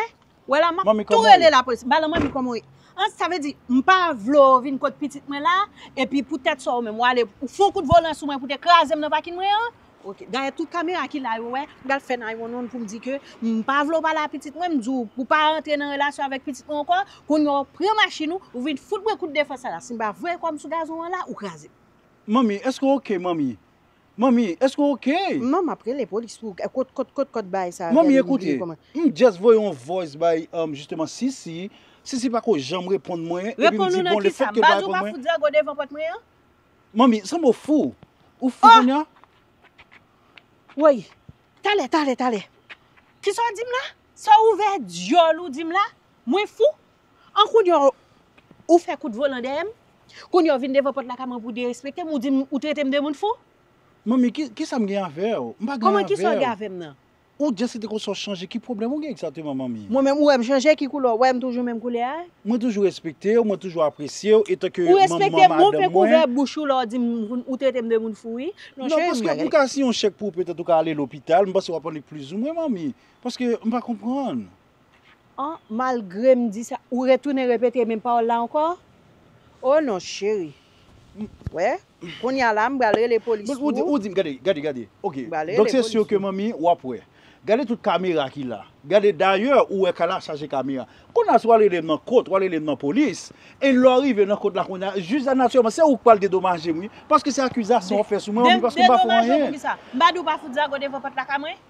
Wè la, m ap tou rele lapolis. M pa lan manmi kòman w ye. An, sa vle di, m pa vle w vin kot pitit mwen la, epi poutèt sa w menm, w ale, ou fè yon kout volan sou mwen pou te kraze m nan pakin mwen an. Ok, dayè tout kamera ki la yo wè, m pral fè nine one one pou m di ke m pa vle w pale a pitit mwen, m di w pou w pa rantre nan relasyon avèk pitit mwen ankò, kounye a w pran machin ou, ou vin fout mwen kout defans sa la. Si m pa voye kò m sou gazon an la, ou kraze m. Manmi, èske w ok, manmi? Manmi, èske w ok? Non, m ap rele polis pou w. Kot, kot, kot, kot bagay sa? Manmi, gade, m bliye kòman. M just voye yon voice bay, um, jisteman, Sisi. Sisi pako janm reponn mwen. Epi m di, bon, lefètke l pa reponn mwen. Manmi, sanble w fou. Ou fou kounye a? Woy. Talè, talè, talè. Kisa w di m la? Sa w ouvè dyòl ou di m la? Mwen fou? An kounye a, ou fè kout volan dèyè m? Kounye a, w vin devan pòt lakay mwen pou w derespekte m, ou di m, ou trete m de moun fou? Manmi, ki, kisa m gen avè w? M pa gen anyen avè w. Kòman kisa w gen avè m nan? Ou just rete konsa w chanje, ki pwoblèm ou gen egzakteman, manmi? Mwen menm, ou wè m chanje, ki koulè w wè m toujou menm koulè a? Mwen toujou respekte w, mwen toujou apresye w, etanke manman madanm mwen. Ou respekte m, ou fè kouvè bouch ou lè w di m ou trete m de moun fou, wi. Non, cheri, m pa gen. Non, paske m ka siyen yon chèk pou ou, petèt ou ka ale lopital, m panse w ap annik plizoumwen, manmi. Paske m pa konprann. An, malgre m di sa, ou retounen repete menm pawòl la ankò? O non, cheri. Wè, kounye a la, m pral rele polis pou ou. Ou di, ou di m, gade, gade, gade. Ok. Donk, se si ke manmi, w ap wè. Gade tout kamera ki la. Gade, dayè, ou wè kay la chaje kamera. Kounye a, si w al rele m nan kot, w al rele m nan polis. E lè w rive nan kot la, kounye a, jij la, natirèlman, se ou k pral dedomaje m, wi. Paske se akizasyon w ap fè sou mwen, wi, paske m pa fè anyen. Dedomaje w pou kisa? M pa di w pa fout zago devan pòt lakay mwen?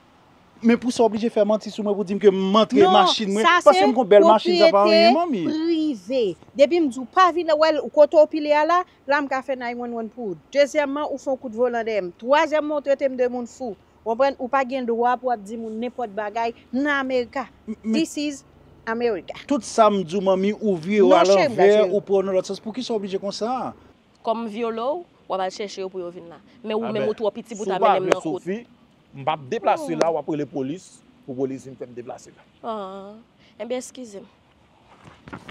Men pou sa w oblije fè manti sou mwen pou di m ke m antre machin mwen, paske m gon bèl machin, sa pa anyen, manmi. Non, sa se pwopriyete prive. Depi m di w pa vin wè l kote w pile a la, la m ka fè nine one one pou ou. Dezyèmman, ou fè yon kout volan dèyè m. Twazyèmman, ou trete m de moun fou. Ou konprann? Ou pa gen dwa pou w ap di moun nenpòt bagay nan America. This is America. Tout sa m di w, manmi, ou vire w alanvè, ou pran w nan lòt sans. Poukisa w oblije konsa? Kòm m vyole w, w ap al chèche yo pou yo vin la. Men ou menm ou twò piti pou ta mennen m nan kout. Sophie, m p ap deplase la, w ap rele polis, pou polis vin fè m deplase la. Ah, enben, eskize m.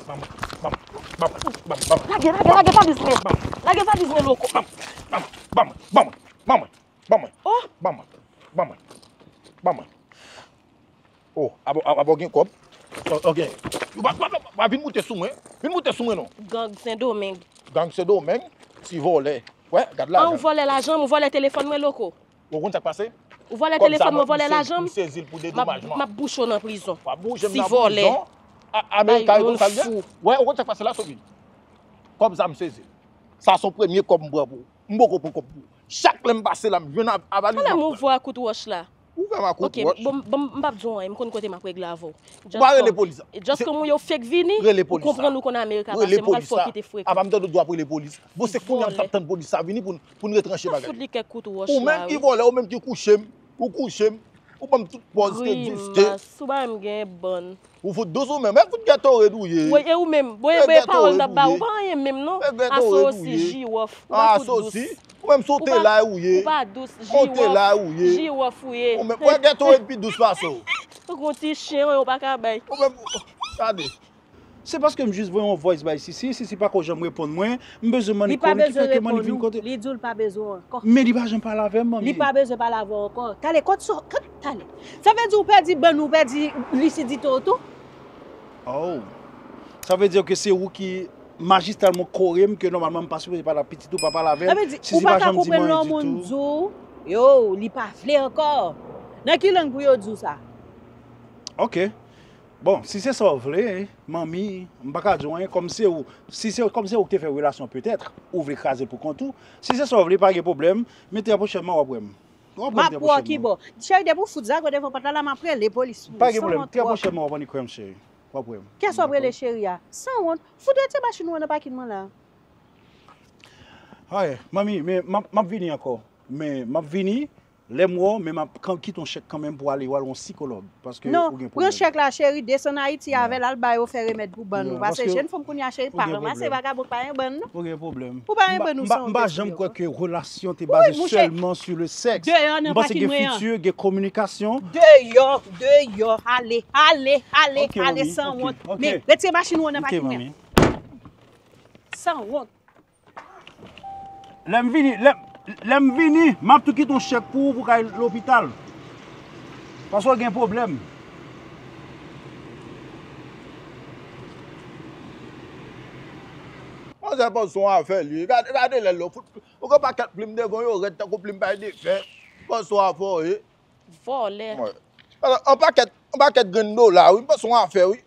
Ban mwen, ban mwen, ban mwen, ban mwen, ban mwen. Lage, lage, lage valiz mwen. Lage valiz mwen, Loko. Ban mwen, ban mwen, ban mwen, ban mwen, ban mwen. Oh! Ban mwen, ban mwen, ban mwen. Oh, abo, abo, abo gen kòb. Oh, ok. Ou pa, pa, pa, pa vin moute sou mwen. Vin moute sou mwen, non. Gang Sendomeng. Gang Sendomeng, ti vòlè. Wè, gad lajan. An, ou vòlè lajan m, ou vòlè telefòn mwen, Loko. Ou konn sa k pase? Ou vòlè telefòn mwen, ou vòlè lajan m. M sezi l pou dedomajman. M ap, m ap bouche w nan prizon. W ap bouche m nan prizon. Ti vòlè. A, Amerika, ou konn sa l ye? Wè, ou konn sa k pase la, Sophie? Kòb sa, m sezi l. Sa se yon premye kòb m pran pou ou. M poko pran kòb pou ou. Chak lè m pase la, m jwenn a, avaliz m ap pran. Ou fè m ouvè kout wòch la. Ou fè m a kout wòch. Ok, bon, bon, m p ap di w anyen, m konn kote m ap regle avè w. Ou pa rele polis. Just kòm ou ye w fake vini, ou konprann ou konn Amerika pase, m pral fè w kite frekan. Rele polis la. Apa m tande w di w ap rele polis? Bon, se kounye a m t ap tann polis sa vini pou n, pou n retranche bagay. Ou fout li kèk kout wòch la, wi. Ou menm ki vòlè, ou menm ki kouche m, ou kouche m, ou ban m tout pòz ki egziste. Grimas, ou ba m gen bann. Ou fout dous ou menm. E fout ghetto red ou ye. Wi, e ou menm? Bon, e, bon, e pawòl n ap ba ou pa anyen menm non. Asosi, jiwòf. Ou pa fout dous. Ou menm se w te la ou ye. Ou pa dous, jiwòf. Jiwòf ou ye. Ou menm, wè ghetto red pi dous pase w. Ou gon ti chen, ou pa ka bay. Ou menm, gade. Se paske m jis voye yon voice bay Sisi, Sisi pako janm reponn mwen, m bezwen mannik konnen ki fè ke mannik vin kote. Li pa bezwen reponn ou, li di w l pa bezwen w ankò. Men li pa janm pale avè m, manmi. Li pa bezwen pale avè w ankò. Talè, kot so, kot, talè. Sa vle di ou pèdi bann ou, ou pèdi lisidite w tou? Oh. Sa vle di ke se ou ki majistalman kore m ke nòmalman m pa sipoze pale ak pitit ou, pa pale avè l. Sa vle di, ou pa ka konprann lè yon moun di w, yo, li pa vle ankò. Nan ki lang pou yo di w sa? Ok. Bon, si se sa w vle, manmi, m pa ka di w anyen, kòm se ou, si se, kòm se ou ki te fè relasyon, petèt, ou vle kraze pou kont ou. Si se sa w vle, pa gen pwoblèm, men trè pwochènman w ap wè m. W ap wè m trè pwochènman. M ap wè w kibò. Cheri, depi w fout zago devan pòt la, la m ap rele polis pou ou. Pa gen pwoblèm, trè pwochènman w ap annik wè m, cheri. W ap wè m. Kiyès w ap rele cheri a? Sanwont. Fout retire machin ou an nan pakin mwen la. Ay, manmi, men m ap, m ap vini ankò. Men m ap vini, lè m wè w, men m ap kan-, kite yon chèk kanmenm pou w ale, w al wè yon sikològ, paske ou gen pwoblèm. Non, pran chèk la, cheri, desann Ayiti avè l, al ba yo fè remèd pou bann ou. Paske jèn fanm kounye a, cheri, pa ranmase vagabon, pa gen bann, non. Ou gen pwoblèm. Ou pa gen bann, ou se yon bèt. M pa janm kwè ke relasyon te baze sèlman sur le sexe. M panse gen fiti, gen kominikasyon. Deyò, deyò, ale, ale, ale, ale, sanwont. Men, retire machin ou an nan pakin mwen. Sanwont. Lè m vini, lè, lè m vini, m ap tou kite yon chèk pou ou pou w ka al lopital. Paske w gen pwoblèm. Manzè panse se yon afè li ye. Gade, gade lè l fout. Ou gen pakèt plim devan yo rèd tankou plim pay de fè. Panse se yon afè w ye. Vòlè. Wi. Alò, yon pakèt, yon pakèt grenn dola, wi. M panse yon afè, wi.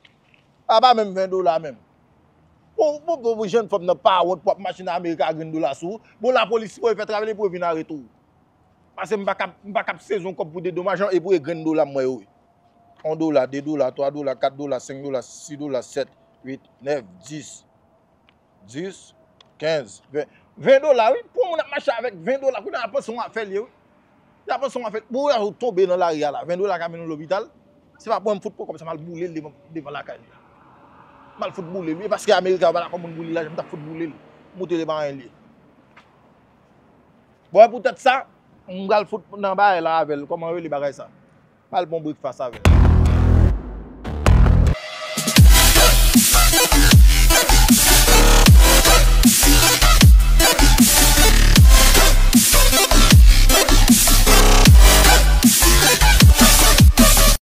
A pa menm ven dola menm. Pou, pou, pou, pou jèn fanm nan pa wont pou ap mache nan Amerik ak grenn dola sou ou. Bon, lapolis sipoze fè travay li pou yo vin arete w. Paske m pa kab, m pa kab sezi yon kòb pou dedomajan epi e grenn dola m wè yo, wi. Yon dola, de dola, twa dola, kat dola, senk dola, sis dola, sèt, uit, nèf, dis. Dis, kenz, ven. Ven dola, wi. Pou yon moun ap mache avèk ven dola, kounye a panse yon afè li ye, wi. Y ap panse yon afè. Pou wè ou tonbe nan lari a la, ven dola ka mennen w lopital. Se pa pou m fout pran kòb sa, m al boule l devan, devan lakay li. M al fout boule l, wi. Paske Amerik yo pa dakò moun boule lajan, m t ap fout boule l. Moute li pa anyen li ye. Bon, e poutèt sa, m pral fout nan bagay la avè l. Kòman yo rele bagay sa? M al pran breakfast avè l.